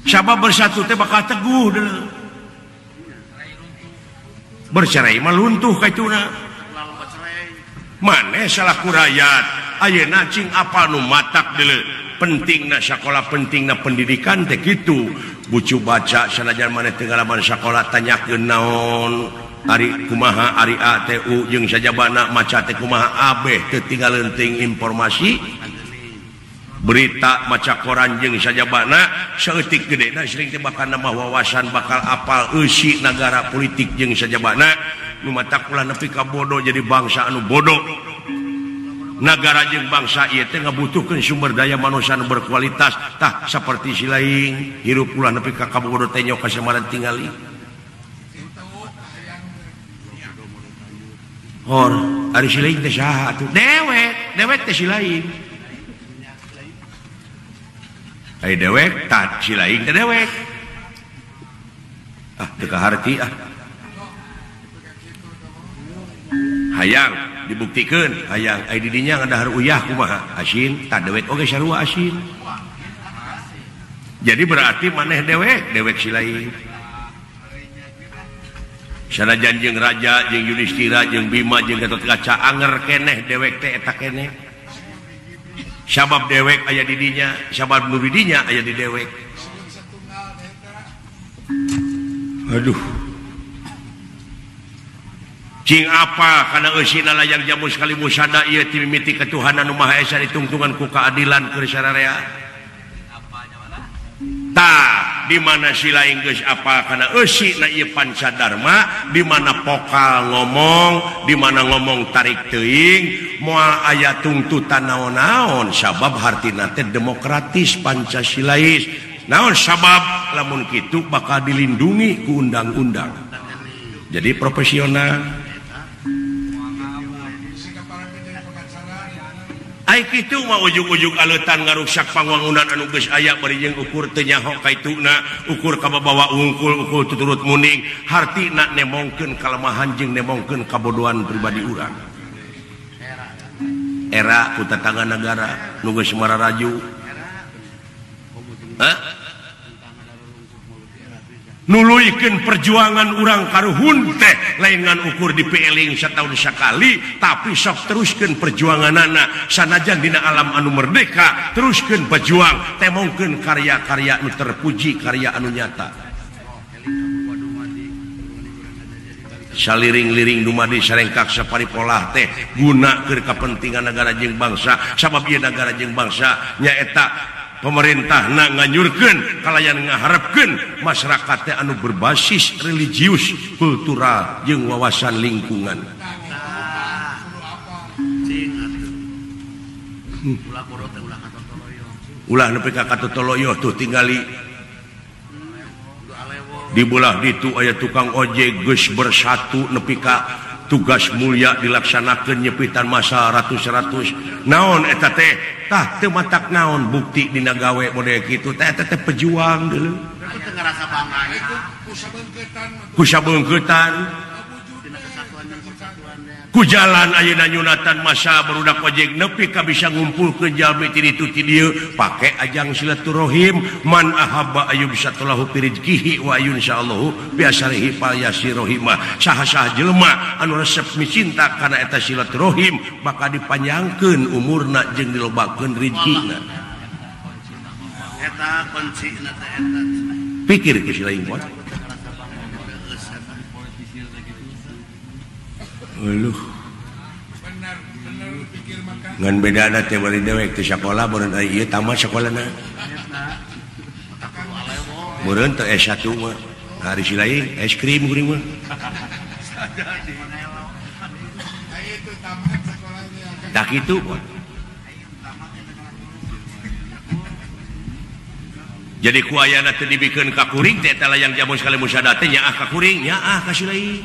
S1: Sabab bersatu teh bakal teguh deuleu. Bercerai mah luntuh kaituna. Maneh salaku rakyat ayeuna cing apal nu matak deuleu. Pentingna sakola, pentingna pendidikan teh kitu. Bucu baca sanajan maneh teu ngalaman sakola tanyakeun naon ari kumaha ari A T U jeung sajabana maca teh kumaha abeh teu tinggal leuting informasi berita maca koran jeung sajabana saeutik gedena sering teh bakal nambah wawasan bakal apal eusi nagara politik jeung sajabana nu matak ulah nepi ka bodoh jadi bangsa anu bodoh. Nagara jeung bangsa ieu teh ngabutuhkeun sumber daya manusia anu berkualitas tah saperti silaing hirup ulah nepi ka kabodoh teh nyok kasamaran tingali. Hor ari silaing teh saha atuh dewek dewek teh silaing ari dewek tah silaing teh dewek ah teu kaharti ah hayang dibuktikan hayang ai di dinya ngadahar uyah kumaha asin tah dewek oge sarua asin. Jadi berarti maneh dewek dewek silaing sanajan jeung raja jeung Yudhistira jeung Bima jeung Gatotkaca anger keneh dewek teh eta keneh sabab dewek aya di dinya sabab nu di dinya aya di dewek. Aduh cing apa kana eusina layang jamu sekali musada ieu ti mimiti ketuhanan nu Maha Esa ditungtungan ku keadilan keur sararea. Tah di mana silaing geus apa kana eusina ieu pancadarma, di mana pokal ngomong, di mana ngomong tarik teuing, moal aya tungtutan naon-naon sabab hartina teh demokratis Pancasilais. Naon sabab lamun kitu bakal dilindungi ku undang-undang. Jadi profesional. Ai kitu mah ujug-ujug aleutan ngaruksak pangwangunan anu geus aya bari jeung ukur teu nyaho kaituna, ukur kababawa wungkul, ukur tuturut muning, hartina nemongkeun kalemahan jeung nemongkeun kabodohan pribadi urang. Era ku tetangga nagara nu geus mararaju. Hah? Nuluykeun perjuangan urang karuhun teh lain ngan ukur dipeeling sataun sakali tapi sok teruskeun perjuanganana sanajan dina alam anu merdeka teruskeun berjuang temongkeun karya-karya anu terpuji karya anu nyata. Saliring-liring dumadi sarengkak saparipolah teh guna keur kapentingan negara jeung bangsa sabab ieu negara jeung bangsa nyaeta pemerintah na nganyurkeun kalayan ngaharepkeun masyarakat teh anu berbasis religius, kultural jeung wawasan lingkungan. Ulah nepi ka katotoloyo tuh tingali di belah ditu aya tukang ojek geus bersatu nepi ka tugas mulia dilaksanakeun nyepitan masa ratus-ratus naon eta teh tah teu matak naon bukti dina gawe model kitu teh eta teh pejuang deuleu
S2: teu ngarasa bangga
S1: ku sabeungkeutan ku jalan ayeuna nyunatan masa barudak ojek nepi ka bisa ngumpulkeun jalmi ti ditu ti dieu pake ajang silaturahim man ahabba ayyub satulahu fi rizqihi wa ayun insyaallahu bi asarihi fal yasirohimah saha-saha jelema anu resep micinta kana eta silaturahim bakal dipanjangkeun umurna jeung dilobakeun rizkina
S2: eta kuncina teh eta
S1: pikir ke si lain pot. Aduh. Ngan bedana teh bari dewek teh sakola beureun ari ieu tamat sakolana. Beureun teh S1 mah. Ari si lain es krim kuring mah. Tah kitu pot. Jadi ku ayana teh dibikeun ka kuring teh eta layang jamun sekali musada teh nyaah ka kuring nyaah ka si lain.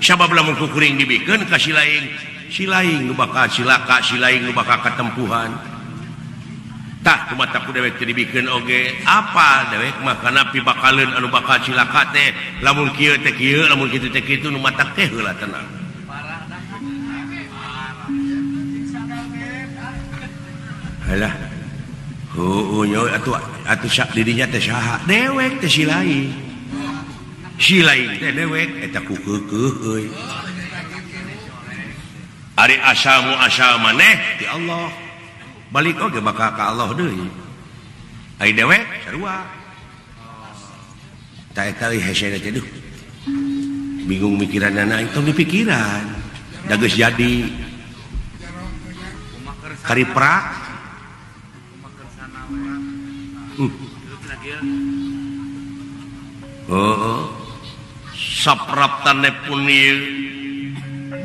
S1: Sabab lamun ku kuring dibikeun ka si lain nu bakal cilaka, si lain nu bakal katempuhan. Tah kumaha ku dewek teh dibikeun oge apa dewek mah kana pibakaleun anu bakal cilaka teh lamun kieu teh kieu lamun kitu teh kitu nu matak teh heula tenang. Halah. Heueuh nya atuh atuh sak dirinya teh saha dewek teh si lain. Si lain teh dewek eta ku keukeuh euy. Ari asalmu asal maneh ti Allah. Balik oge bakal ka Allah deui. Ari dewek sarua. Tah eta euy hese teh duh. Bingung mikiranana tong dipikiran. Da geus jadi. Karipra. Oh, sapraptane pun ieu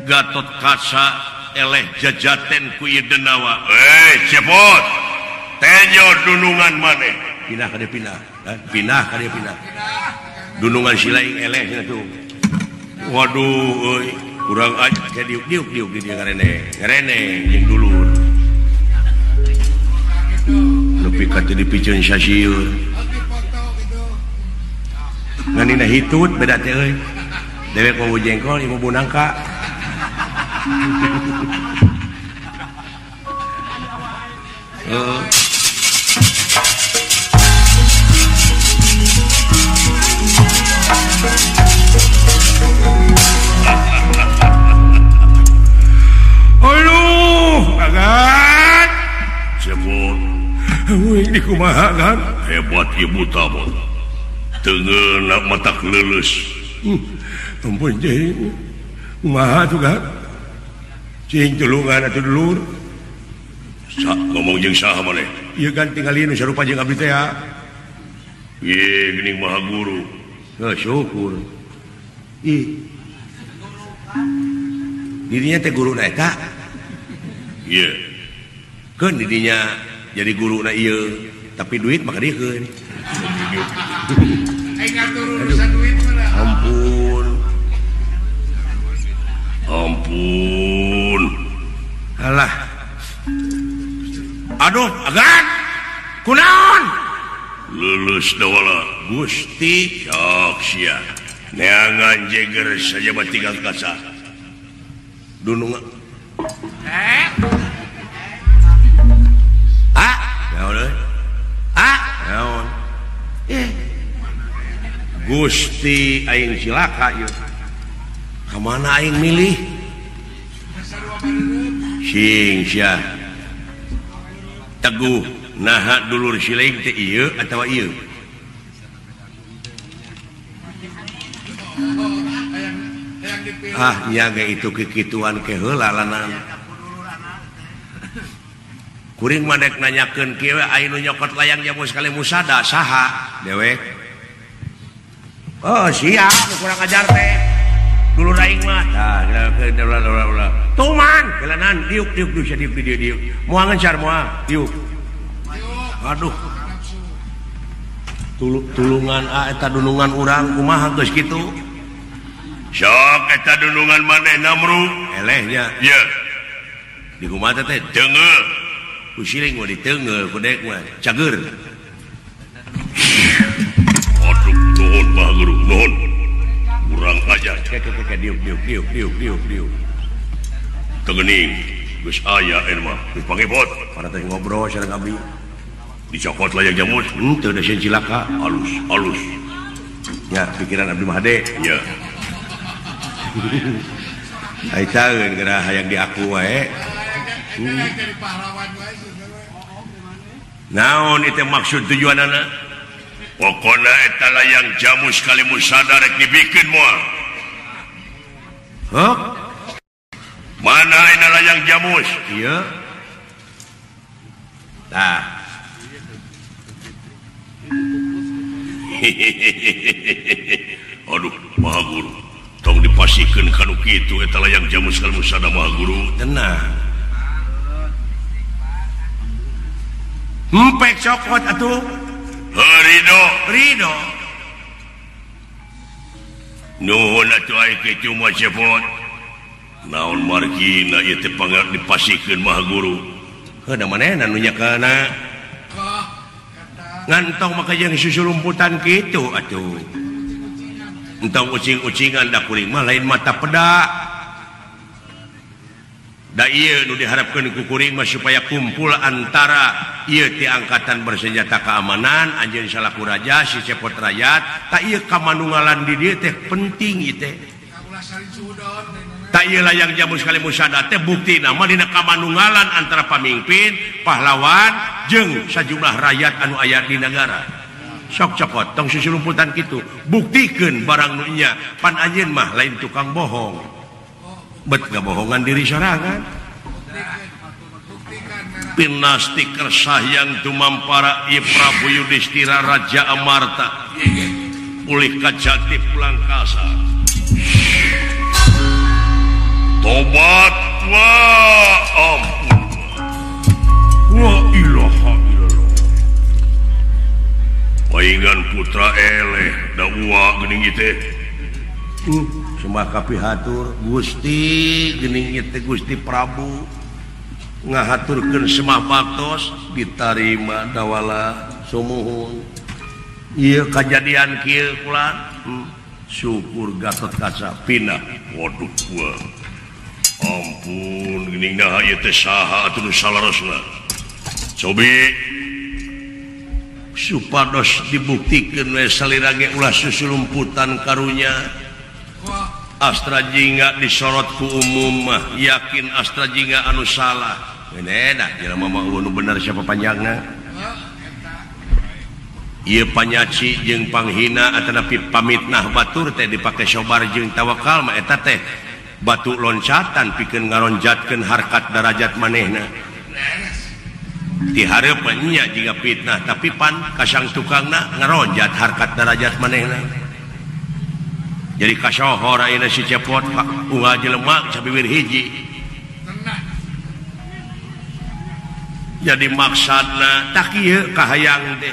S1: Gatot Kaca eleh jajaten ku ieu denawa. Cepot. Tenyo dunungan maneh. Pindah ka dieu pindah. Pindah ka dieu pindah. Dunungan si lain eleh cenah tuh. Waduh euy, kurang aja diuk-diuk diuk di dieu ngarene. Ngarene jeung dulur. Nepi ka teu dipiceun sasieur. Ngan dina hitut beda teh euy. Dewek mau jengkol ieu mau nangka. Aduh, agan. Cepot. Ini kumaha kan? Hebat ibu tabot. Tengeuna matak leuleus. Ampun cing. Kumaha tuh kan? Cing tulungan atuh dulur. Sa ngomong jeung saha maneh? Ieu kan tingali nu sarupa jeung abdi teh ya. Ye geuning maha guru. Heuh syukur. Ih. Dirinya teh guruna eta. Ieu. Keun dirinya jadi guruna ieu, tapi duit mah kadiekeun.
S2: Aing ngatur urusan duit mah.
S1: Ampun. Ampun. Alah. Aduh, agan. Kunaon? Lulus dawala Gusti sok sia. Neangan jeger saja tinggal kaca. Dunung. Ah, naon euy? Ah, naon? Eh. Gusti aing cilaka ieu. Ka mana aing milih? Sing sia. Teguh naha dulur siling teh ieu atawa ieu? Ah nya ge itu kikituan ke heula lanan. Kuring mah dek nanyakeun kieu aya nu nyokot layang jamu sekali musada saha dewek. Oh sia nu kurang ajar teh. Dulur aing mah tah ulah. Tuman kelanan diuk diuk diuk diuk diuk diuk. Moal ngencar moal diuk. Aduh. Tulungan a eta dunungan urang kumaha geus kitu. Sok eta dunungan maneh namru eleh nya. Ieu. Di kumaha teh deungeul. Ku siling mah diteungeul ku dek mah cager. Aduh nuhun Bah Guru nuhun. Urang ajar ke ke diuk diuk diuk diuk diuk diuk. Teu geuning geus aya ieu mah geus pangepot. Para teh ngobrol sareng abdi. Dicokot layang jamus teu da sieun cilaka alus alus. Nya pikiran abdi mah hade. Nya. Ai taeun geura hayang diaku wae. Naon itu maksud tujuanana? Pokona eta layang jamus kali musada rek dibikeun moal. Hah? Mana ina layang jamus? Ieu. Tah. Aduh, Maha Guru. Tong dipasihkeun kanu kitu eta layang jamus kali musada Maha Guru. Tenang. Empek cokot atuh. Ridho, ridho. Nuhun atuh ai kitu mah cepot. Naon margina ieu teh pangar dipasihkeun Maha Guru. Heuh da manehna nu nyakana. Ngantong maka jeung susurumputan kitu atuh. Entong ucing-ucingan da kuring mah lain mata peda. Da ieu nu diharapkeun ku kuring mah supaya kumpul antara ieu ti angkatan bersenjata keamanan anjeun salaku raja si cepot rakyat tak ieu kamanunggalan di dieu teh penting ieu teh. Tak ieu layang jamus kali musada teh buktina mah dina kamanunggalan antara pamimpin, pahlawan jeung sajumlah rakyat anu aya di nagara. Sok copot tong susurumputan kitu buktikeun barang nu nya pan anjeun mah lain tukang bohong. Bet ngabohongan diri sorangan. Pinasti kersahyang tumampara I Prabu Yudhistira Raja Amarta pulih kajati pulang kasa. Tobat wa ampun wa ilaha illallah. Paingan putra eleh da uwa geuning ieu teh. Sembah kapihatur Gusti geuning ieu teh Gusti Prabu ngahaturkeun semah baktos ditarima dawala sumuhun. Ieu kajadian kieu kula syukur Gatot Kaca pindah. Waduh gua. Ampun geuning naha ieu teh saha atuh nu salarosna. Cobi supados dibuktikeun we salira ge ulah susulumputan karunya. Astra Jingga disorot ku umum mah yakin Astra Jingga anu salah. Dah jelema mah nu bener siapa panjangna. Ieu panyaci jeung panghina atanapi pamitnah batur teh dipake sobar jeung tawakal mah eta teh batu loncatan pikeun ngaronjatkeun harkat darajat manehna. Dihareupeun nya jiga fitnah tapi pan kasang tukangna ngaronjat harkat darajat manehna. Jadi kasohor ayeuna si cepot unggal jelema sabiwir hiji. Jadi maksudna tak kieu kahayang teh.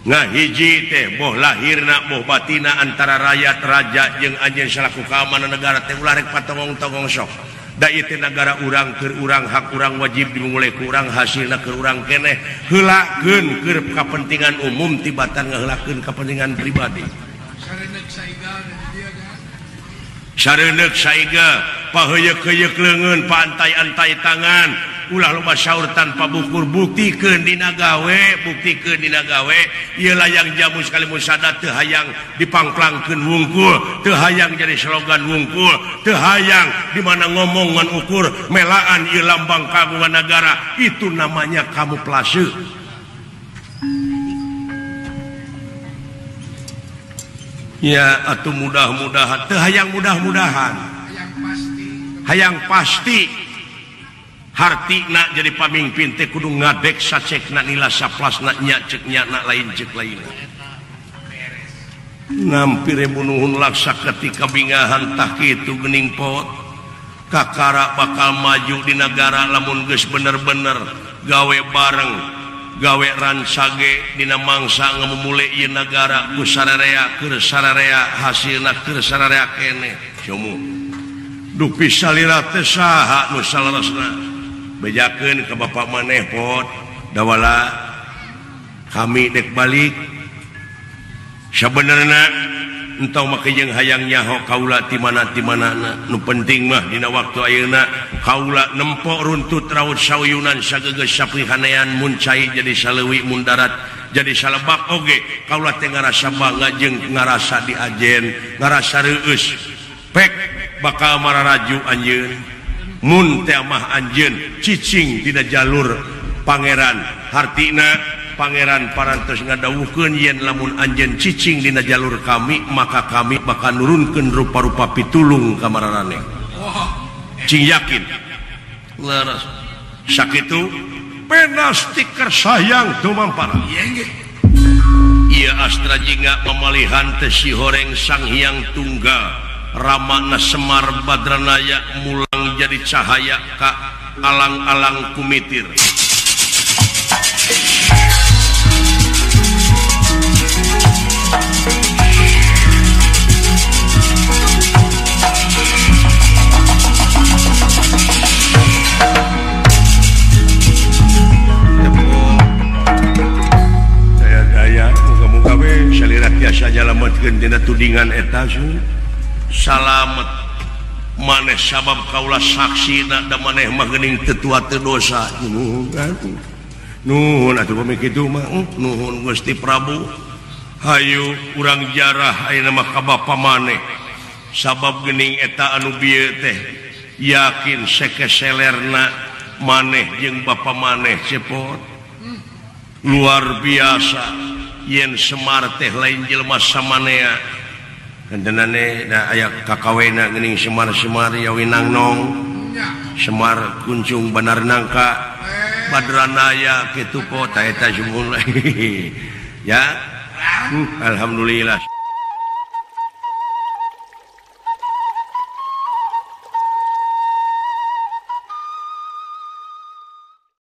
S1: Ngahiji teh boh lahirna boh batina antara rakyat raja jeung anjeun salaku keamanan negara teh ulah rek patongong-tongong sok. Da ieu teh nagara urang keur urang hak urang wajib dimulai ku urang hasilna keur urang keneh heulakeun keur kapentingan umum tibatan ngaheulakeun kepentingan pribadi. Sareundeuk saiga paheuyeuk-heuyeuk leungeun pantai-antai tangan ulah loba sahur tanpa bukur buktikeun dina gawe buktikeun dina gawe ieu layang jamu sekali musada teu hayang dipangplangkeun wungkul teu hayang jadi slogan wungkul teu hayang di mana ngomong ngan ukur melaan ieu lambang kagungan negara itu namanya kamuflase. Ya atuh mudah-mudahan teu hayang mudah-mudahan hayang pasti hartina jadi pamimpin teh kudu ngadek sacekna nila saplasna nya ceuk nya na lain ceuk lain. Ngampir bunuhun laksa ketika bingahan tah kitu geuning pot kakara bakal maju di negara lamun geus bener-bener gawe bareng gawe ransage dina mangsa ngamumule ieu nagara ku sararea keur sararea hasilna keur sararea keneh cumu dupi salira teh saha nu saleresna bejakeun ka bapak maneh pot dawala kami dek balik sabenerna entong make jeung hayang nyaho kaula ti mana ti manana nu penting mah dina waktu ayeuna kaula nempo runtut raut sauyunan sagegeus sapihanean mun cai jadi saleuwi mun darat jadi salebak oge kaula teh ngarasa bangga jeung ngarasa diajen ngarasa reueus pek bakal mararaju anjeun mun teh mah anjeun cicing dina jalur pangeran hartina pangeran parantos ngadawuhkeun yen lamun anjeun cicing dina jalur kami maka kami bakal nurunkeun rupa-rupa pitulung ka mararaneh. Cing yakin leres sakitu pena stiker sayang tumampara. Ieu Astra Jingga pamalihan teh si horeng Sang Hyang Tunggal Ramana Semar Badranaya mulang jadi cahaya ka alang-alang kumitir. Biasa nyalametkeun dina tudingan eta salamet maneh sabab kaula saksina da maneh mah geuning teu tua teu dosa. Nuhun atuh pami kitu mah nuhun Gusti Prabu hayu urang jarah ayeuna mah ka bapa maneh sabab geuning eta anu bieu teh yakin sekeselerna maneh jeung bapa maneh cepot luar biasa yen Semar teh lain jelema samanea kentenane da aya kakawena geuning Semar-semar ya winangnong Semar kuncung Banar Nangka Badranaya kitu po ta eta jumul ya alhamdulillah.